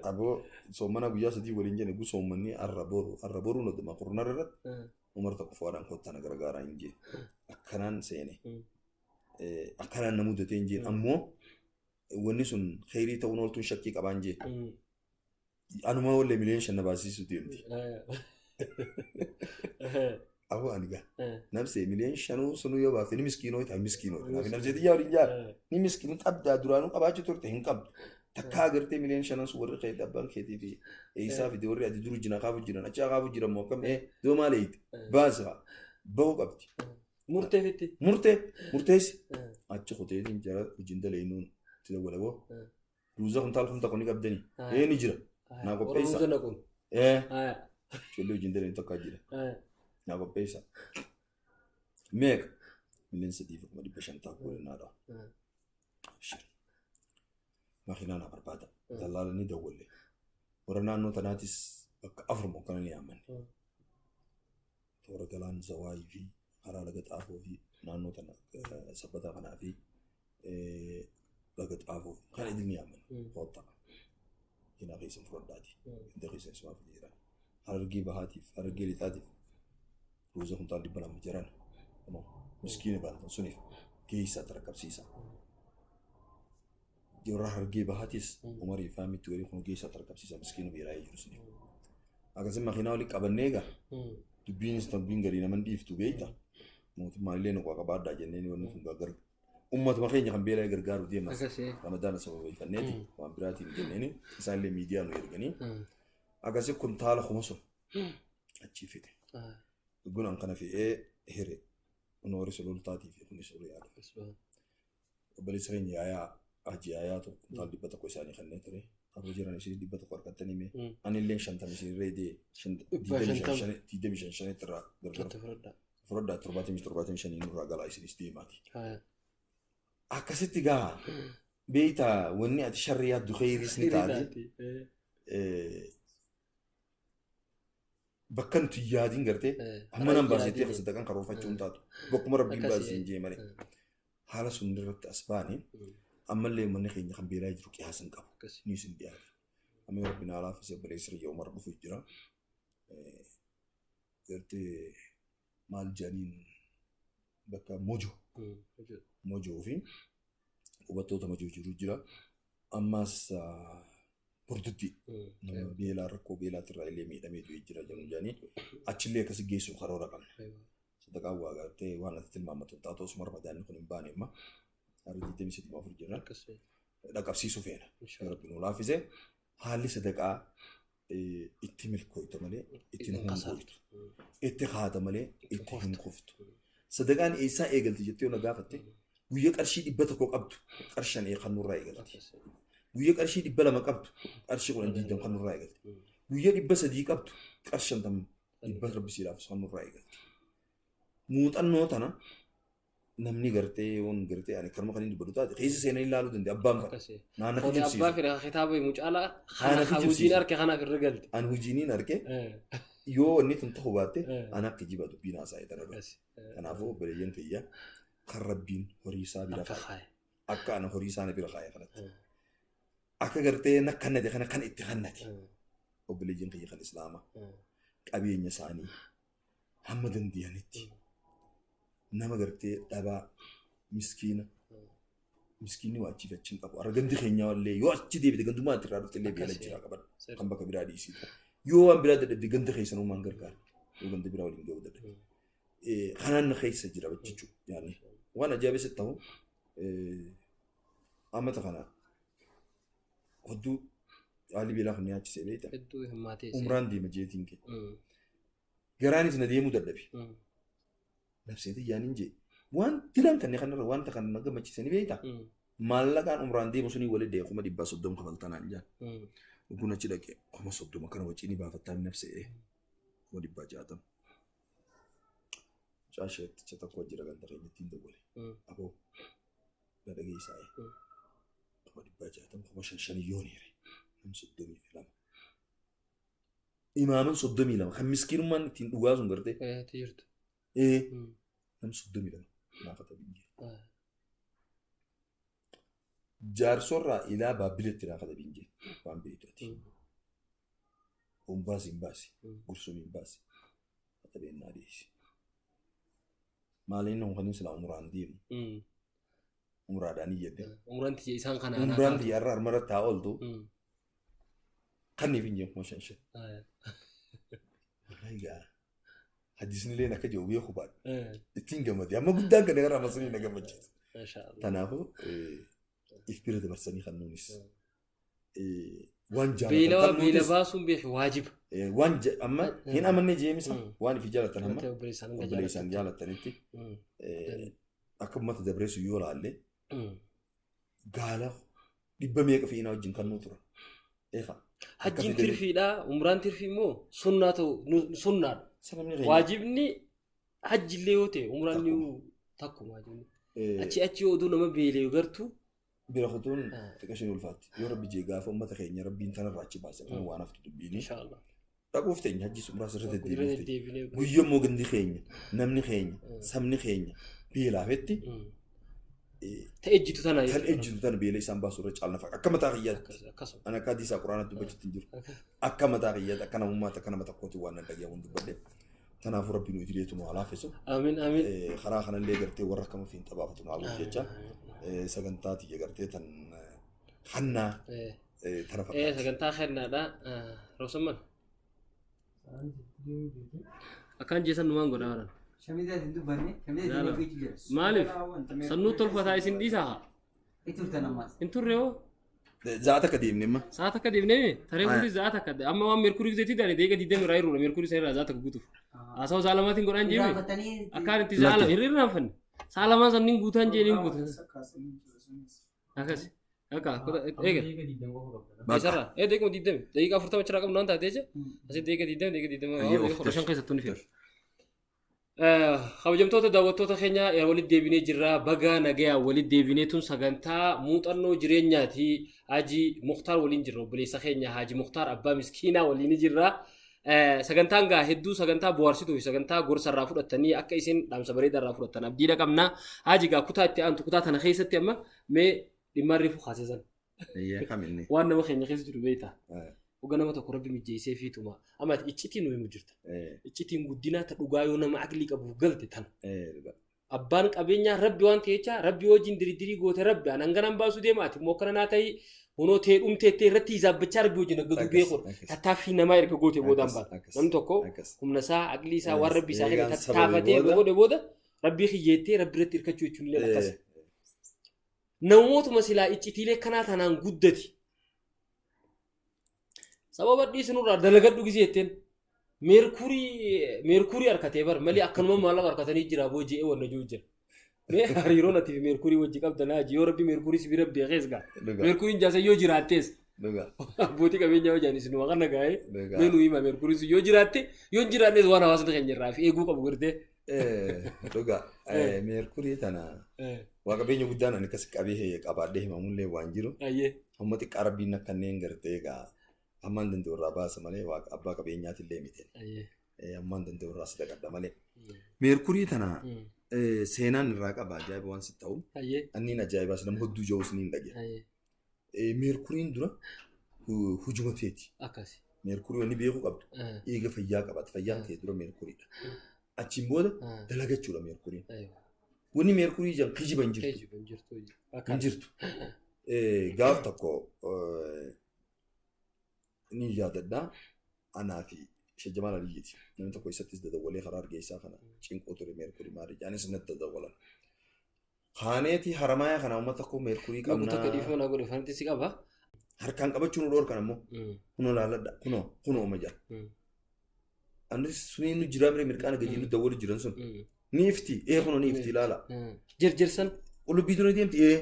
Aboo soomana guyyaa 3 waliin jenne gu soommanni arra boru noduma qurnarra irratti Umar tokko fuudhaan kottaa na gargaaraa hin jeen. Akkanaan seene. Akkanaan na mudatee hin jeen ammoo wanni sun kheyrii ta'uun ooltuun shakkii qabaan jeen. Anuma wallee miliyoona 5 na baasisuu deemti. Aboo ani gaa nabsee miliyoona 5 sunuu yoo baafte ni miskiinoo ta'a miskiinoo ta'a. Nabsee xiyyaa waliin jaara ni miskiinoo qabdaa duraanuu qabaachuu turte hin qabdu. Takkaa agartee miliyoona 5 sun warri keetii abbaan keetii fi eessaa fide warri ati duru jira kaafu jiran achi kaafu jiran moo akkam doo maal eeyite baasa bahuu qabdi. Murtee fitti. Murtee murteessi achi kuteetiin jara hojiin daleenuun itti dawwalaboo. Ruuza kuntaal kun tokko ni qabdanii. Ni jira. Naa qopheessa. Ruuza naquun. Ijoollee hojiin daleen tokko jira. Naa qopheessa. Meeqa? Miliyoona 3,500 ta'a godhannaa dha. Makiinaa naa barbaada. Dallaala ni dawwalle. Warra naannoo tanaatis bakka 4 moo kana ni yaammanne. Toora galaan Zawaayii fi karaa laga Xaafoo fi naannoo tana sabbataa kanaa fi laga Xaafoo kan idil ni yaammanne. Kottaa. Makiinaa keessan fudhadhaati. Inta keessan isumaaf jiran. Harargee bahaatiif, harargee lixaatiif ruuza kuntaal 200 jiran. Miskiina baatan suniif geessaa tarkaabsiisa. Warra harargee bahaatis Umarii faamitti walii kun geessaa tarkaabsiisa miskiina beelaa jiru suniif. Akkasii makiinaa walii qabannee egaa dubbiinis dubbiin garii naman dhiiftu beekta. Mootummaan illee nu qabaadhaa jenneen wanni kun gargaaru. Uummatuma keenya kan beelaa gargaaru deemas. Ramadaana sababeeffanneeti waan biraatiin jenneeni isaan illee miidiyaa nu erganii. Akkasii kuntaala 1000 sun achii fide. Gunaan kana fe'ee hire. Kun warri sulultaatii fi kunis horii yaada. Obboleessa keenya yaayaa hajji yaayaa tokko kuntaala 100 isaanii kanneen ture. Aboo jiran isin 100 harkattanii mee. Ani illee 50 isin irra idee 25 irraa gargar. Fudhadhaa 75 nurraa galaa isinis deemaati. Akkasitti gaa beektaa wanni ati sharri yaaddu kheyriis ni taati. Bakka nuti yaadiin gartee amma nan baasettee kan saddaqan karoorfachuu hin taatu. Bakkuma rabbiin baasee hin jee malee. Haala sun irratti as baane ammallee manni keenya kan beelaa jiru qiyaasa hin qabu. Ni isin dhiyaata. Amma yoo rabbiin haala haffisee obboleessi Riyya Umar dhufu jira. Gartee maal jedhaniin bakka Mojo. Mojoo fi qubattoota Mojoo jiru jira. Ammas Burtutti nama beelaa rakkoo beelaatirraa illee miidhamee du'ee jira jedhu jedhanii achillee akkasi geessuuf karoora qabna. Sadaqaan waa gartee waan ati tilmaamatu hin taatu osuma ramadaanni kun hin baane amma harri 23 jirra. Dhaqqabsiisuu feena. Rabbi nu laaffise haalli sadaqaa itti milkooyta malee itti hin hongoytu. Itti haata malee itti hin kuftu. Sadaqaan eessaa eegalti jettee yoo na gaafatte Guyyaa qarshii 100 qabdu qarshanii kan nurraa eegalti. Guyyaa qarshii 200 qabdu qarshii 10 20 kan nurraa eegalti. Guyyaa 300 qabdu qarshii 50 dhibba rabbi siidhaaf kan nurraa eegalti. Muuxannoo tana namni gartee waan gartee ani kanuma kan inni dubbatu taate keessa seenanii ilaaluu danda'a abbaan fedha. Naanna Kuni abbaa kijibsiisu. fedha kitaaba himu caalaa Kana kana hojiin kijibsiisu. arke kanaaf irra galte. Ani hojiiniin arge yoo wanni tun ta'uu baatte ani akka kijiba dubbiin haasa'e tana irratti. Kanaafuu obboleeyyan kiyya kan rabbiin horii isaa bira Akka kaa'e kaaye. akka ana horii isaa na bira kaa'e kanatti. Akka gartee na kannate kana kan itti kannate obboleeyyan kiyya kan islaamaa qabeenya isaanii hamma danda'anitti nama gartee dhabaa miskiina miskiinni waa achiif achi hin qabu. Har'a gandi keenya illee yoo achi deebite gandummaa itti irraa dhufte illee beela Akkasii. jira qaban kan bakka biraa dhiisitu. Yoo waan biraa dadhabde ganda keessan uumaan gargaara. Yoo ganda biraa waliin ga'uu dadhabde. Kanaan na keessa jira jechuudha. Yaani waan ajaa'ibsitti ta'u amata kana hedduu haalli beelaa kun nyaachisee beekta. Hedduu hammaatee. Umraan deema jeetiin kee. Garaanis na deemuu dadhabe. Nafseetii yaaniin jee. Waan dilan kanneen kanarra wanta kan na gammachiisanii beekta. Maallaqaan umraan deemu sunii walitti deemu 130 kafaltanaan jaan. Dhuguun achi dhaqee 30,000 kana wacii ni baafattaa nafsee 600,000. Mucaa tokko jira ganda keenya ittiin dawwale. Aboo na dhageessaa 600,000 5,500 yoon hire nam 32. Imaaman 32 kan miskiinummaan ittiin dhugaa sun gartee. Jirtu. Nam 32 naafata biyya. Jaarsorraa ilaa baabbiletti naafata biyya waan beektuuti. Humbaasi hin baasi gursum hin baasi katabeen naa dhiyeessi. Maaliin honkanin silaa umraan deemu umraadhaan iyyadde. Umraan tiyya isaan kana. Umraan tiyya har'a harmarratti haa ooltu kanniif hin jeen 5,500. Wallahi gaa hadiisni illee akka jiru beeku baadhu. Ittiin gammade amma guddaan kana gara amma sunii na gammachiisa. Kanaafuu if bira dabarsanii kan nuunis waan jaalatan Beelawaa kan beela nuutis baasuun beeku waajiba. waan amma hin amanne jeemisa waan ifi jaalatan amma Obboleessaan obboleessaan jaalatanitti akka uummata dabreessu yoo laalle gaala dhibba meeqa fe'inaa wajjin kan nuu turan. Eefa. Hajjiin tirfiidha. Umraan tirfii immoo sunnaa ta'u sunnaadha. Sababni keenya Waajibni hajjillee yoo ta'e umraan ni takkuma waajibni. Achi achi oduu nama beelee gartuu bira kutuun xiqqoo isheen ulfaatti. Yoo rabbi jee gaafa uummata keenya rabbiin tanarraa achi baase kan waan haftu dubbiini. Inshaallah. Dhaquuf teenya hajji umraa sirra Irra deddeebiif teenya. deddeebinee. Guyyaa immoo gandi keenya namni keenya sabni keenya beelaafetti Ta'e ejjitu tana kan ejjitu tana beela isaan baasu irra caalna faqa. Akka mataa kiyyaatti. Akkasuma. Ani akka hadiisaa quraanaatti dubbachuutti hin jiru. Akka mataa kiyyaatti akka namummaatti akka nama tokkootti waan nan dhagahamuun dubbadhe. Kanaafuu rabbi nu idileetu nu haa laaffisu. Amiin amiin. Karaa kanallee gartee warra akkam ofiin xabaafatu nu haa godhu jecha sagantaa tiyya gartee tan hannaa tana fakkaatti. Sagantaa kennaadha. Roobsamman. Akkaan jeesan numaan godhaa jiran. Shamizaa isin dubbanne, shamizaa isin Jaala. eeggachuu jira. Maaliif? Sannuu tolfataa isin dhiisaa haa? Itti turtan ammaas. Hin turre hoo? Za'a takka deemne amma. Sa'a takka deemnee taree hundi za'a takka amma waan meerkurii gizeetti daane deeqa 20 irraa hiruudha meerkurii sana irraa za'a takka guutuuf. Haasawa sa'a lamaatiin godhaan jeeme Irraanfatanii akkaan itti za'a lama hin irraanfanne sa'a lamaan sanniin guutaan jeen hin guutan. Akkas akka eega isarraa ee deequma 20 daqiiqa 40 achirraa qabnu waan taate jecha asii deeqa 20 deeqa 20 15 keessattuu ni fedha. Kabajamtoota daawwattoota keenya walitti deebinee jirra. Baga nagayaa walitti deebinee tun sagantaa muuxannoo jireenyaati. Haji Muktaar waliin jirra. Obboleessa keenya Haji Muktaar abbaa miskiinaa waliin jirra. Sagantaan gaa hedduu sagantaa bohaarsituu fi sagantaa gorsa irraa fudhattanii akka isin dhaamsa bareedaa irraa fudhattan abdiidha qabna. Haji gaa kutaa itti aantu kutaa tana keessatti amma mee dhimma reefu kaasisan. Waan nama keenya keessa jiru beektaa? Oga nama tokko rabbi mijjeessee fiituma. Amma iccitiin nu himu jirta. Iccitiin guddinaa ta dhugaa yoo nama aqlii qabuuf galte tana. Abbaan qabeenyaa rabbi waan ta'e jecha rabbi wajjin diriirii goote rabbi an hanganaan baasuu deema ati immoo akkana naa ta'ii hunoo ta'e dhumteettee irratti hizaabbachaa rabbi wajjin akka beekudha. Tattaaffii namaa erga goote boodaan baata. Namni tokko humna isaa aqlii isaa waan rabbi isaa kenne tattaafatee erga godhe booda rabbii kiyyeettee rabbi irratti hirkachuu jechuun illee akkas. Namootuma silaa iccitiilee kanaa tanaan guddati. Sababa dhiisinurraa dalagadhu gisee jetteen meerkurii harkatee bar malee akkanuma maallaqa harkatanii jira boo je'ee wanna jiru jira. Mee hariiroon ati fi meerkurii wajji qabda naa yoo rabbi meerkurii si bira beekees gaa. Meerkuriin jaasa yoo jiraattees. Abbootii qabeenyaa hojaan isin waa kana gaa'ee. Mee nu hima meerkurii sun yoo jiraatte yoo hin jiraannes waan hawaasni keenya irraa fi eeguu qabu gartee. Dhugaa meerkurii tana waa qabeenya guddaan ani akkas qabee qabaadhee himamullee waan jiru. Amma xiqqaa rabbiin akkanneen gartee egaa ammaan danda'u irraa baasa malee abbaa qabeenyaatillee miti. Ammaan danda'u irraa sadaqadha malee. Meerkurii tana seenaan irraa qaba ajaa'iba waan si ta'u. Anniin ajaa'ibaas nama hedduu ja'us ni hin dhage. Meerkuriin dura hujuma teeti. Meerkurii wanni beekuu qabdu eega fayyaa qabaata. Fayyaan ta'e dura meerkuriidha. Achiin booda dalagachuudha meerkuriin. Wanni meerkurii jedhan kijiba hin jirtu. Hin jirtu. Gaaf tokko ni yaadadhaa anaa fi Shejjamaan Aliyyiiti. Namni tokko isattis dadawwalee karaa argeessaa kana cinquu ture meerkurii maali jaanis natti dadawwalan. Kaaneeti haramaaya kana uummata koo meerkurii qabnaa. Tokko dhiifama naa godhe fanti si qaba. Harkaan qabachuu nu dhoorkan ammoo. Kunoo laalladha kunoo kunoo oma jaa. Anis suniin nu jiraa mire mirqaana gadi nu dawwalu jiran sun. Ni ifti ee kunoo ni ifti ilaala. Jirjirsan. Qullubbii dura deemti ee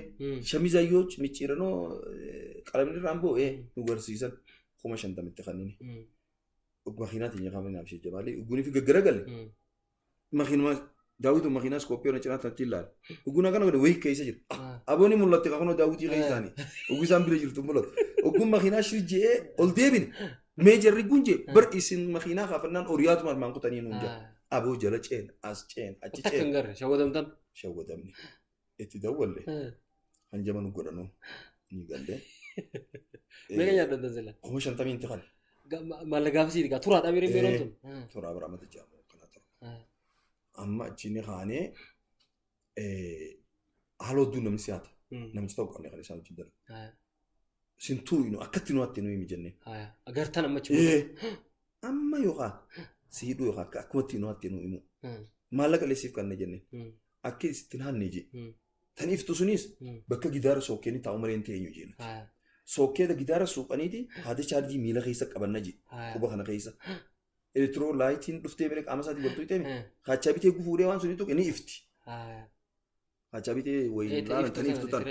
shamiza yoo micciiranoo qalamni irraan ba'u ee nu garsiisan 50,000 kanneen. Makiinaa teenya qaamni naaf ishee jabaalee ugguni fi gaggaragalle. Makiinuma daawwitu makiinaa iskooppiyoo na cinaa tanatti ilaala. Ugguna kana godhe wayii keessa jira. Aboonni mul'atte kakunoo daawwitii keessa isaanii. Uggu isaan bira jirtu mul'atu. Ugguun makiinaa shiri je'ee ol deebine. Mee jarri gunje bar isin makiinaa kaafannaan horiyaatuma armaan kutanii nuun jira. Aboo jala ceen as ceen achi Takka ceen. hin garre shawwadamtan. Shawwadamni. Itti dawwalle hanjama nu godhanuu ni galle. Meeqa nyaaddan sila? 50,000 tikan. Maallaqa gaafasiiti gaa turaadha miiree yeroon tun. Toraa bira mata jaamu kana tura. Amma achi ni kaanee haala hedduu namni si'aata. Namichi tokko qabne kan isaan wajjin dalagu. Sin tuuyinu akkatti nu hatti nu himi jennee. Agartan amma achi. Amma yookaan si hidhuu yookaan akkumatti nu hatti nu himu. Maallaqa illee siif kanna jennee. Akka ittiin hanne jee. Tan iftu sunis bakka gidaara sookkeenii taa'u malee hin teenyu jee nuti. Sookkeeta gidaara suuqaniiti haada chaarjii miila keessa qabanna jee. Quba kana keessa. Elektiroo-laayitiin dhuftee bira qaama isaatii waltu hidhame. Kaachaa bitee gufuudhee waan suni tuqe ni ifti. Kaachaa bitee wayii laalan tan iftu tan.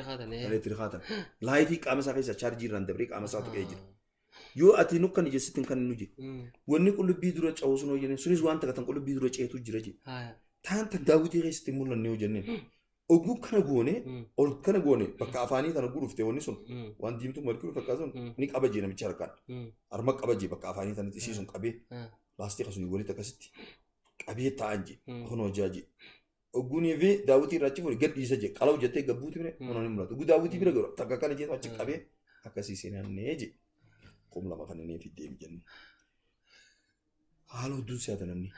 Elektirikaa tan. Laayitii qaama isaa keessa chaarjii irraan dabree qaama isaa tuqee jira. Yoo ati nukkan ijessitti kan nu jee. Wanni qullubbii dura ca'u sun hoo jenneen sunis waan takka tan qullubbii dura ceetu jira jee. Taan tan daawwitii keessatti mul'anne hoo jenneen. Oguu kana goone ol kana goone bakka afaanii tana gurufte wanni sun waan diimtuu malkii fakkaatu sun ni qaba jee namichi harkaan. Harma qaba jee bakka afaanii tanatti isii sun qabee laastika sun walitti akkasitti qabee taa'an jee kunoo jaa jee. Oguunii fi daawwitii irraa achi fuudhe gad dhiisa jee qalawu jettee gabbuuti bire kunoo ni mul'atu. Oguu daawwitii bira galu takka kana jee achi qabee akkasii seenannee jee. 2,000 kan inni fiddee jenne. Haala hedduun si'aata namni.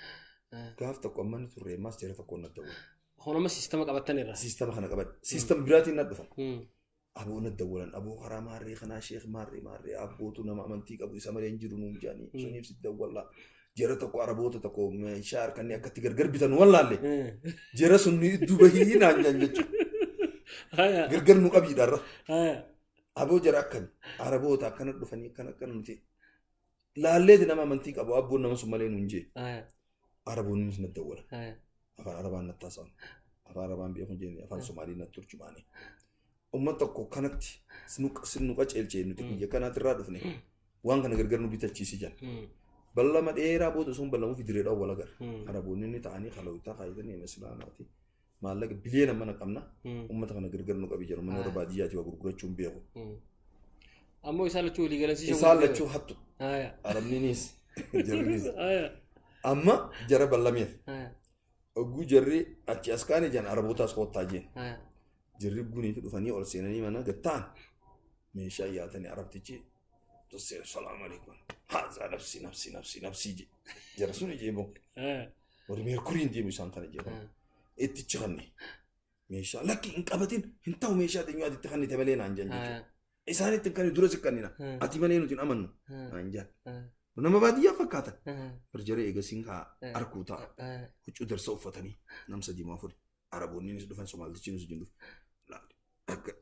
Gaaf tokko amma inni turre ammas jara tokkoon na dawwala. Kun amma siistama qabattan irraa. Siistama kana qabadhe. Siistama biraatiin na dhufan. Aboo na dawwalan. Aboo karaa maarree kanaa sheek maarree maarree abbootu nama amantii qabu isa malee hin jiru nuun jedhanii suniif si dawwallaa. Jara tokko araboota tokko meeshaa harkanii akkatti gargar bitan wallaalle. Jara sun ni duuba naan jedhan jechuudha. Gargar nu qabiidhaarra. Aboo jara akkami araboota akkana dhufanii akkana akkana nuti laalleeti nama amantii qabu abboon nama sun malee nuun jee. Araboonnis na dawwala. Afaan Arabaan natti haasa'an. Afaan Arabaan beeku hin jenne afaan Somaalii natti turjumaani. Uummata tokko kanatti nu qaceelchee nuti biyya kanaatti irraa dhufne waan kana gargar nu bitachiisi jedhan. Ballama dheeraa booda sun ballamuuf direedhaan wal agarra. Araboonni inni ta'anii kalawwitaa kaayatanii islaamaati. Maallaqa biliyoona mana qabna. Uummata kana gargar nu qabi jedhu mana warra baadiyyaati waa gurgurachuun beeku. Ammoo isaan lachuu walii galansiisa. Isaan lachuu hattu. Arabniinis jarrinis. Amma jara ballameef. Oguu jarri achi as kaane jiran arabootaas koottaa jeen. Jarri gunii fi dhufanii ol seenanii mana gad ta'an meeshaa yaatanii arabtichi tossee salaamu alaikum. Haazaa nafsi nafsi nafsi nafsi je. Jara sun ijee boo. Warri meerkuriin deemu isaan kana jedhamu. Itti ciqanne meeshaa lakki hin qabatin hin ta'u meeshaa xinnoo ati itti kannite malee naan jedhan jechuudha. Isaan itti hin kanne dura si kannina. Ati malee nuti hin amannu naan jedhan. Nama baadiyyaa fakkaatan. Barjaree eegasiin kaa arkuu ta'a. Huccuu darsa uffatanii namsa diimaa fure. Araboonnis dhufan Somaalichiinis wajjin dhufu. Akka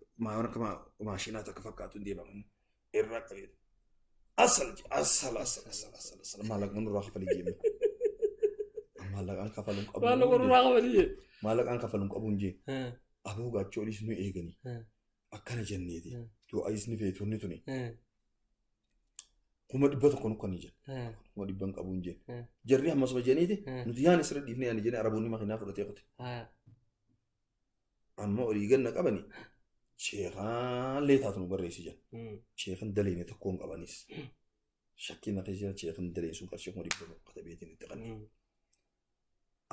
maashinaa takka fakkaatu hin deemamu. Irraa qabee. Asal asal asal asal asal asal maallaqa nurraa kafalee deema. Amma Maallaqaan kafaluun qabu. Waan qorraa qabanii. Maallaqaan kafaluun qabuun jee. Aboo gaachoo olis nu eeganii. Akkana jenneeti. Du'aayis ni feetu tuni. 100,000 nu kan jenna. 100,000 qabuun jee. Jarri ammasuma jenniiti. Nuti yaan isirra dhiifnee yaani jennee Araboonni makiinaa fudhatee qote. Amma olii ganna qabani. Sheekaan leetaatu nu barreessi jenna. Sheekan daleene tokkoon qabanis. Shakkiin akka jira sheekan daleen sun qarshii 100,000 katabeetiin itti qanne.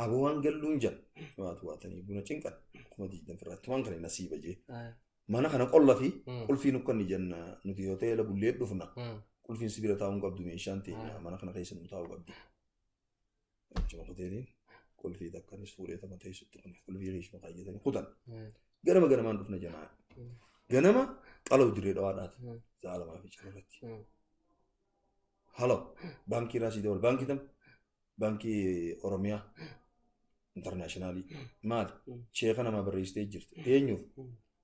Aboo waan galluun jenna. Waatu waatanii buna cinqan 20,000 firraatti waan kana nasiiba jee. Mana kana qolla fi qulfii nu kan jenna nuti hoteela bullee dhufna. Qulfiin sibira taa'uun qabdu meeshaan teenya mana kana keessa nu taa'uu qabdi. Achuma hoteeliin qulfii takkanis fuudhee tama teessutti qanne qulfii reeshuma kaayyatanii kutan. Ganama ganamaan dhufna jenna. Ganama qalaw dirree dhawaadhaati. Sa'a 2 fi cirratti. Halo baankii raasii dabal baankii tam baankii Oromiyaa intarnaashinaalii maali sheeka namaa barreessitee jirti eenyuuf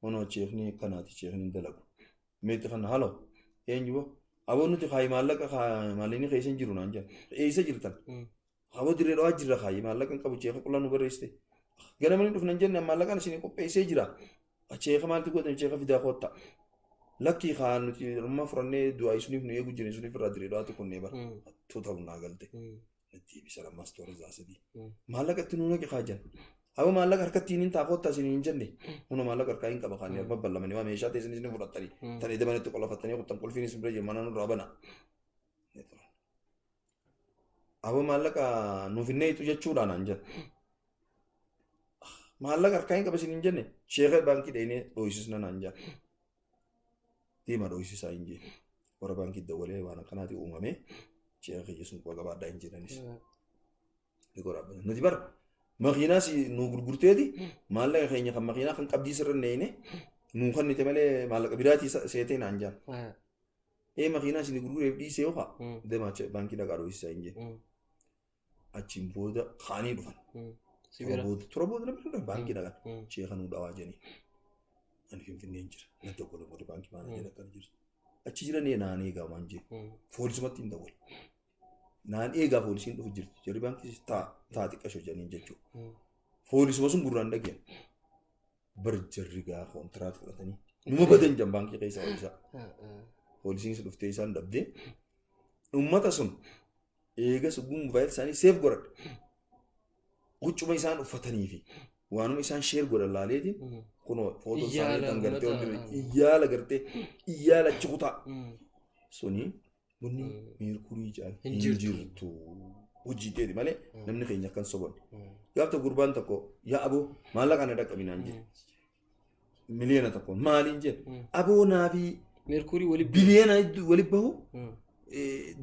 honoo sheekni kanaati sheekni hin dalagu meetti kana halo eenyu boo aboo nuti kaayi maallaqa maallaqni keessa hin jiru naan jedhan eessa jirtan aboo dirree dhawaa jirra kaayi maallaqa hin qabu sheeka qullaa nu barreessite ganama ni dhufna hin jenne maallaqaan isin qopheessee jira sheeka maalti gootan sheeka fidaa kootta lakkii kaa nuti rummaa furannee du'aa isiniif nu eegu jiran isiniif irraa dirree dhawaatti kunnee bara tuuta naa galte deebisa lammas toora zaasadii maallaqa itti nuu naqi kaa jan aboo maallaqa harkatti hin taa koottaa isin hin jenne huna maallaqa harkaa hin qaba kaanii arba ballamanii waa meeshaa ta'e isin fudhattanii tan edda manatti qolafattanii kuttan qulfiin isin bira jiru mana nurraa bana aboo maallaqa nuuf hin neeyitu jechuudha naan jedha maallaqa harkaa hin qaba isin hin jenne sheeka baankii dheenee dhooysisna naan jedha deema dhooysisaa hin jee warra baankii dawwalee waan akkanaati uumame sheeka kiyya sun quba qabaadhaa hin jedhanis. Nuti bara makiinaa si nu gurgurteeti maallaqa keenya kan makiinaa kan qabdii sirra neeyne nuu kennite malee maallaqa biraatii seetee naan jaan. Ee makiinaa si gurgureef dhiisee yoo haa deemaa baankii dhaqaa dhooysisaa hin jee. Achiin booda kaanii dhufan. Tura booda namni dhufan baankii dhaqan sheeka nuu dhawaa jedhanii. Ani Finfinnee hin jira. Na tokko tokko baankii maana jedha akkana jirtu. Achi jiran naan eegaa waan jee. Foolisumatti hin dawwal. Naan eegaa foolisiin dhufu jirti. Jarri baankii taa xiqqashoo jedhaniin jechuudha. Foolisuma sun gurraan dhageen. Bar jarri gaa koontiraat fudhatanii. Numa badan jan baankii keessa ho'isaa. Foolisiin dhuftee isaan dhabdee. Uummata sun eegas oguu moobaayil isaanii seef godhadha. Huccuma isaan uffatanii fi waanuma isaan sheer godhan laaleetiin kunoo footoo isaanii kan gartee iyyaala gartee iyyaala achi kutaa. Suni bunni meerkurii jedhan hin jirtu. Hojii ta'eeti malee namni keenya akkan soban. Gaafta gurbaan tokko yaa aboo maallaqa na dhaqqabinaan jedhe. 1,000,000 maaliin jedhe. Aboo naafi meerkurii wali biliyoona wali bahu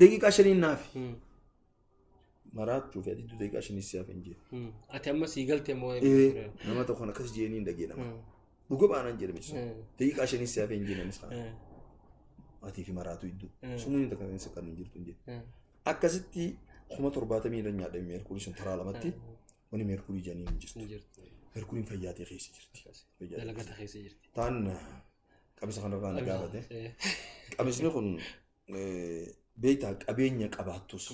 daqiiqaa 5 naafi. Maraachuu fi adiitu daqiiqaa 5 siyaaf hin jedhe. Ati amma sii galte moo? Nama tokkoon akkas jeeniin dhagee nama. Dhuga baanaan jedhame sun. Daqiiqaa 5 siyaaf hin jedhanis kana. Atii fi maraatu iddoo. Sumuun takka keessa kan hin jirtu hin jedhe. Akkasitti 70,000 irra nyaadhame meerkurii sun taraa lamatti wani meerkurii jedhanii hin jirtu. Meerkuriin fayyaatee keessa jirti. Dalagata keessa jirti. Taan qabisa kanarraa na gaafate. Qabisni kun beektaa qabeenya qabaattus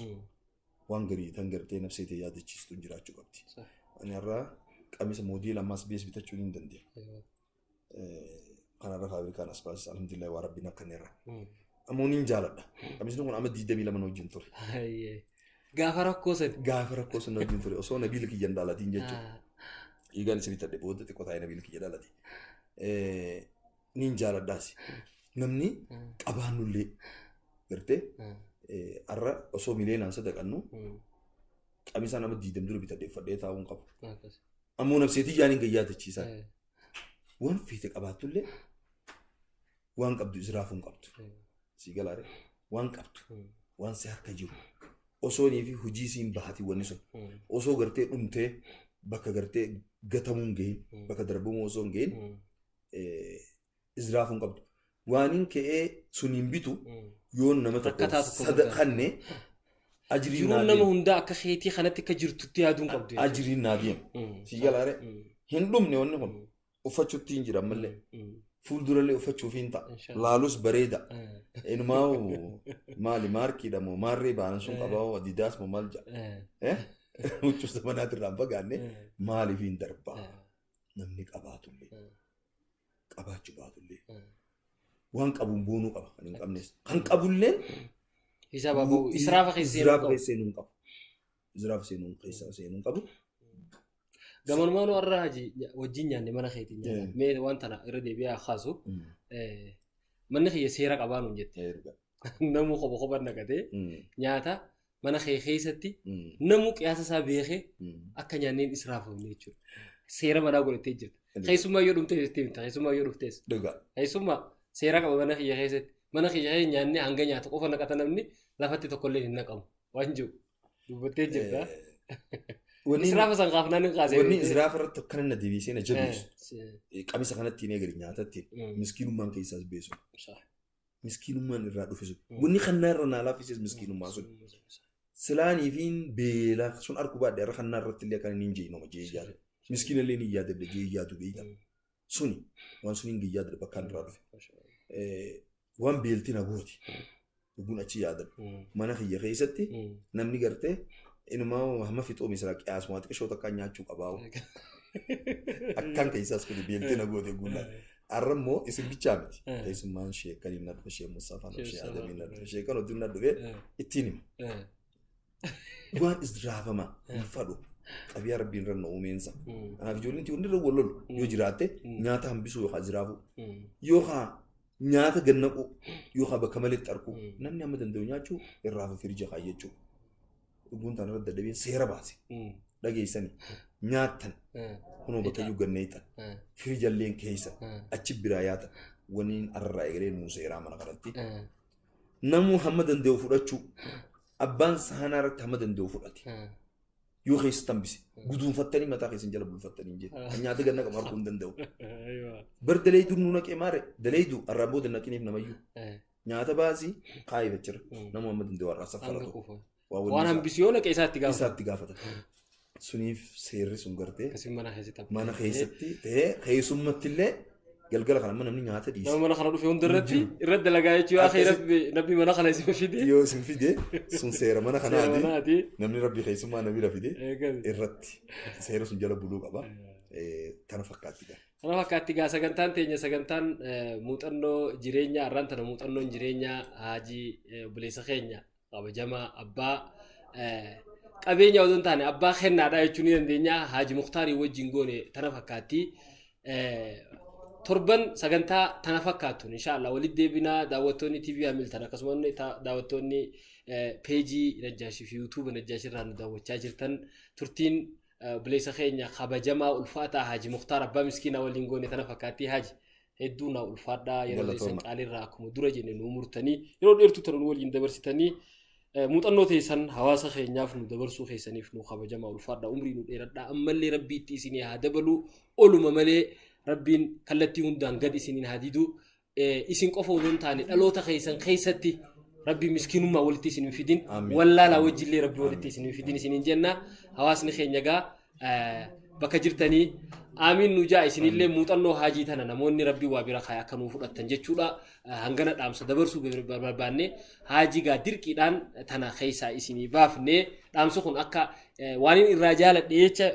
waan garii tan gartee nafsee ta'e yaadachiistuun jiraachuu qabdi. Ani har'a qamisa moodela ammaas bees bitachuu hin dandeenye. Kanarra faabrikaan as baasis alhamdulillah waa rabbiin akkanirra. Ammoo niin jaaladha. Qamisni kun amma 22 wajjin ture. Gaafa rakkoo san. Gaafa rakkoo san wajjin ture osoo nabiila kiyyan dhaalatiin jechuudha. Eegaan isa bitadhe booda xiqqoo taa'ee nabiila kiyya dhaalati. Niin jaaladhaas. Namni qabaannullee gartee har'a osoo miliyoonaan sadaqannu qamisa nama 20 dura bitadhe uffadhee taa'uun qabu. Ammoo nafseetii yaaniin gayyaatachiisan. Waan feete qabaattullee waan qabdu israafuu hin qabdu. Sii galaare waan qabdu waan si harka jiru osoo fi hojii siin bahatii wanni sun osoo gartee dhumtee bakka gartee gatamuu hin gahin bakka darbamuu osoo hin gahin israafuu hin qabdu. Waan hin ka'ee sun hin bitu yoo nama tokko sadaqanne ajiriin naa deema. Nama hundaa akka keetii kanatti akka jirtutti yaaduu hin qabdu. Ajiriin naa deema. Sii galaare hin dhumne wanni kun uffachuutti hin jira ammallee. Fuuldurallee uffachuuf hin ta'a. Laalus bareeda. Inumaa maali maarkiidha moo maarree baanan sun qabaa adidaas moo maal jedha. Huccuu zamanaatirraa hin fagaanne maaliif hin darbaa? Namni qabaatullee qabaachuu baatullee waan qabuun boonuu qaba kan hin qabnes. Kan qabulleen Israafa keessa seenuu hin qabu. Israafa seenuu keessa seenuu hin qabu. Gamanumaan warra Haji wajjin nyaanne mana keetiin nyaanne. Mee waan tana irra deebi'ee kaasu. Manni kiyya seera qabaa nuun jette. Namuu kopha kopha naqatee nyaata mana kee keessatti namuu qiyaasa isaa beekee akka nyaanneen israafamne jechuudha. Seera manaa godhatee jirta. Keessumaa yoo dhumtees jettee miti. Keessumaa yoo dhuftees. Keessumaa seera qaba mana kiyya keessatti. Mana kiyya keessa nyaannee hanga nyaata qofa naqata namni lafatti tokkollee hin naqamu. Waan jiru dubbattee jirta. Israafa san kaafnaan hin kaasee. Wanni israafa irratti akkana na deebisee na jabeessu. Qamisa kanatti hin eegale nyaatatti miskiinummaan keessaas beesu. Miskiinummaan irraa dhufe sun. Wanni kannaa irra naa laaffises miskiinummaa sun. Silaanii fi beelaa sun arguu baadhee irra kannaa irratti illee kan inni hin jeenuma jee yaadu. Miskiina illee ni yaadadha jee yaadu beeyta. Suni waan sun hin yaadadha bakka irraa dhufe. Waan beelti na gooti. Dhuguun achi yaadadha. Mana kiyya keessatti namni gartee inumaa hamma fixoo misira qiyaasumaa xiqqishoo takka nyaachuu qabaa. Akkan keessaas kun beelti na goote guullaa. Har'a immoo isin bichaa miti. Keessummaan sheekan hin dhufe, shee Mustaafaan dhufe, shee Adamiin dhufe, sheekan hojii na dhufe ittiin hima. Waan israafama hin fadhu. Qabiyaa rabbiin irra na uumeensa. Kanaaf ijoolleen hundi irra wal lolu yoo jiraatte nyaata hambisuu yookaan israafuu yookaan nyaata gannaquu yookaan bakka malee xarquu namni amma danda'u nyaachuu irraa firija kaayyachuu. Dhuguun tana irra dadhabeen seera baase. Dhageessanii nyaattan kunoo bakka iyyuu ganneetan firijalleen keessa achi biraa yaatan waniin arraa egalee nuu seeraa mana kanatti. Namuu hamma danda'u fudhachuu abbaan sahanaa irratti hamma danda'u fudhate. Yoo keessa hambise guduunfattanii mataa keessan jala bulfattanii jedhe nyaata ganna qabu arguu hin danda'u. Bar daleeyduu nu naqee maare daleeyduu arraa booda naqiniif namayyuu nyaata baasii kaayifachira namuu hamma danda'u har'aa saffaratu. Waan hambise yoo naqe isaatti gaafata. Isaatti gaafata. Suniif seerri sun gartee mana keessatti ta'ee keessummatti illee galgala kana amma namni nyaata dhiise. Nama mana kana dhufe hundarratti irratti dalagaa jechuu yaa khayr rabbi mana kana isin fide. Yoo isin fide sun seera mana kanaati. Namni rabbi keessummaa namni fide irratti seera sun jala buluu qaba. Kana fakkaatti gaa. Kana fakkaatti gaa sagantaan teenya sagantaan muuxannoo jireenyaa har'aan tana muuxannoon jireenyaa Haajii obboleessa keenya kabajamaa abbaa qabeenya odoo hin taane abbaa kennaadha jechuu ni dandeenya. Haaji Muktaarii wajjin goone tana fakkaatti. Torban sagantaa tana fakkaattuun inshaallah walitti deebinaa daawwattoonni TV Hamilton akkasumas daawwattoonni peejii Najjaashii fi yuutuuba Najjaashii irraa nu daawwachaa jirtan turtiin obboleessa keenya kabajamaa ulfaataa Haaji Muktaar abbaa miskiinaa waliin goone tana fakkaatti. Haaji hedduu naa ulfaadhaa yeroo isin qaalirraa akkuma dura jenne nu murtanii yeroo dheertuu tana nu waliin dabarsitanii muuxannoo teessan hawaasa keenyaaf nu dabarsuu keessaniif nu kabajamaa ulfaadhaa umrii nu dheeradhaa ammallee rabbii itti isinii haa dabalu oluma malee rabbiin kallattii hundaan gad isiniin haa didu isin qofa odoo hin taane dhaloota keessan keessatti rabbi miskiinummaa walitti isin hin fidin wallaalaa wajjillee rabbi walitti isin hin fidin isiniin jenna hawaasni keenya gaa bakka jirtanii aamiin nu jaa isinillee muuxannoo haajii tana namoonni rabbi waa bira kaaya akka nuu fudhattan jechuudha hangana dhaamsa dabarsuu barbaanne haajii gaa dirqiidhaan tana keessaa isinii baafne dhaamsi kun akka waan inni irraa jaaladhe jecha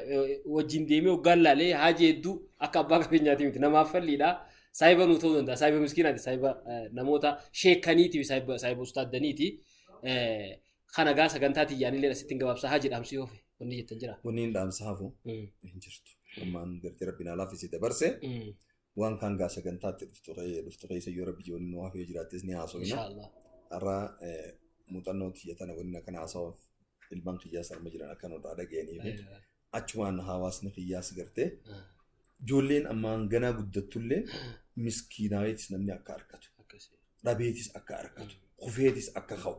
wajjin deemee hoggaan laalee haajii hedduu akka abbaa qabeenyaati miti namaaf falliidha. Saayiba nuu ta'uu danda'a. Saayiba miskiinaati. Saayiba namoota sheekaniiti. Saayiba ustaaddaniiti. Kana gaa sagantaa xiyyaanillee asitti hin gabaabsa. Haajii dhaamsi yoo fe wanni jettan jira. Wanni hin dhaamsa hafu hin jirtu. Ammaan gartee rabbiin alaafisee dabarse waan kaan gaa sagantaatti dhuftu keessa yoo rabbi jiru nu hafee jiraattis ni haasofna. Inshaallah. Har'a muuxannoo xiyya tana wanni akkana haasawaf ilmaan kiyyaas arma jiran akka nurraa dhaga'anii fi achumaan hawaasni kiyyaas gartee ijoolleen ammaan ganaa guddattullee miskiinaaweetis namni akka argatu dhabeetis akka argatu kufeetis akka ka'u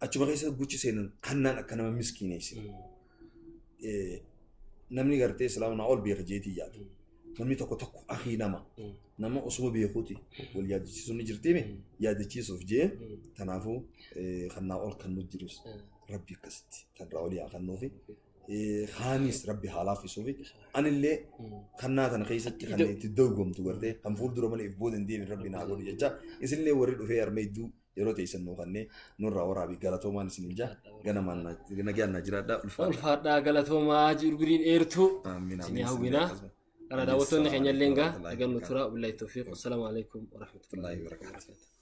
achuma keessa guchi seenan kannaan akka nama miskiineessi. Namni gartee islaamunaa ol beeka jeetii yaadu. Namni tokko tokko akii nama nama osuma beekuuti wal yaadachiisuun ni jirtiimi yaadachiisuuf jee kanaafuu kannaa ol kan nu jirus rabbi akkasitti tanraa olii haa kennuufi. Kaanis rabbi haa laaffisuufi anillee kannaa tana keessatti kan itti dorgomtu gartee kan fuuldura malee if booda hin deemin rabbi naa godhu jecha isinillee warri dhufee harma hedduu Yeroo teessan nuu kannee nurraa waraabii galatoomaan isin jaa ganamaan nagaan naa jiraadhaa ulfaadha. Ulfaadhaa galatoomaa jirguriin dheertuu. Amiin Isin amiin. hawwinaa. Kana daawwattoonni keenya illee egaa nagaan nu tura. Billahi tawfiiq. Assalaamu alaikum warahmatullahi Wabarakatuh. wabarakatuh.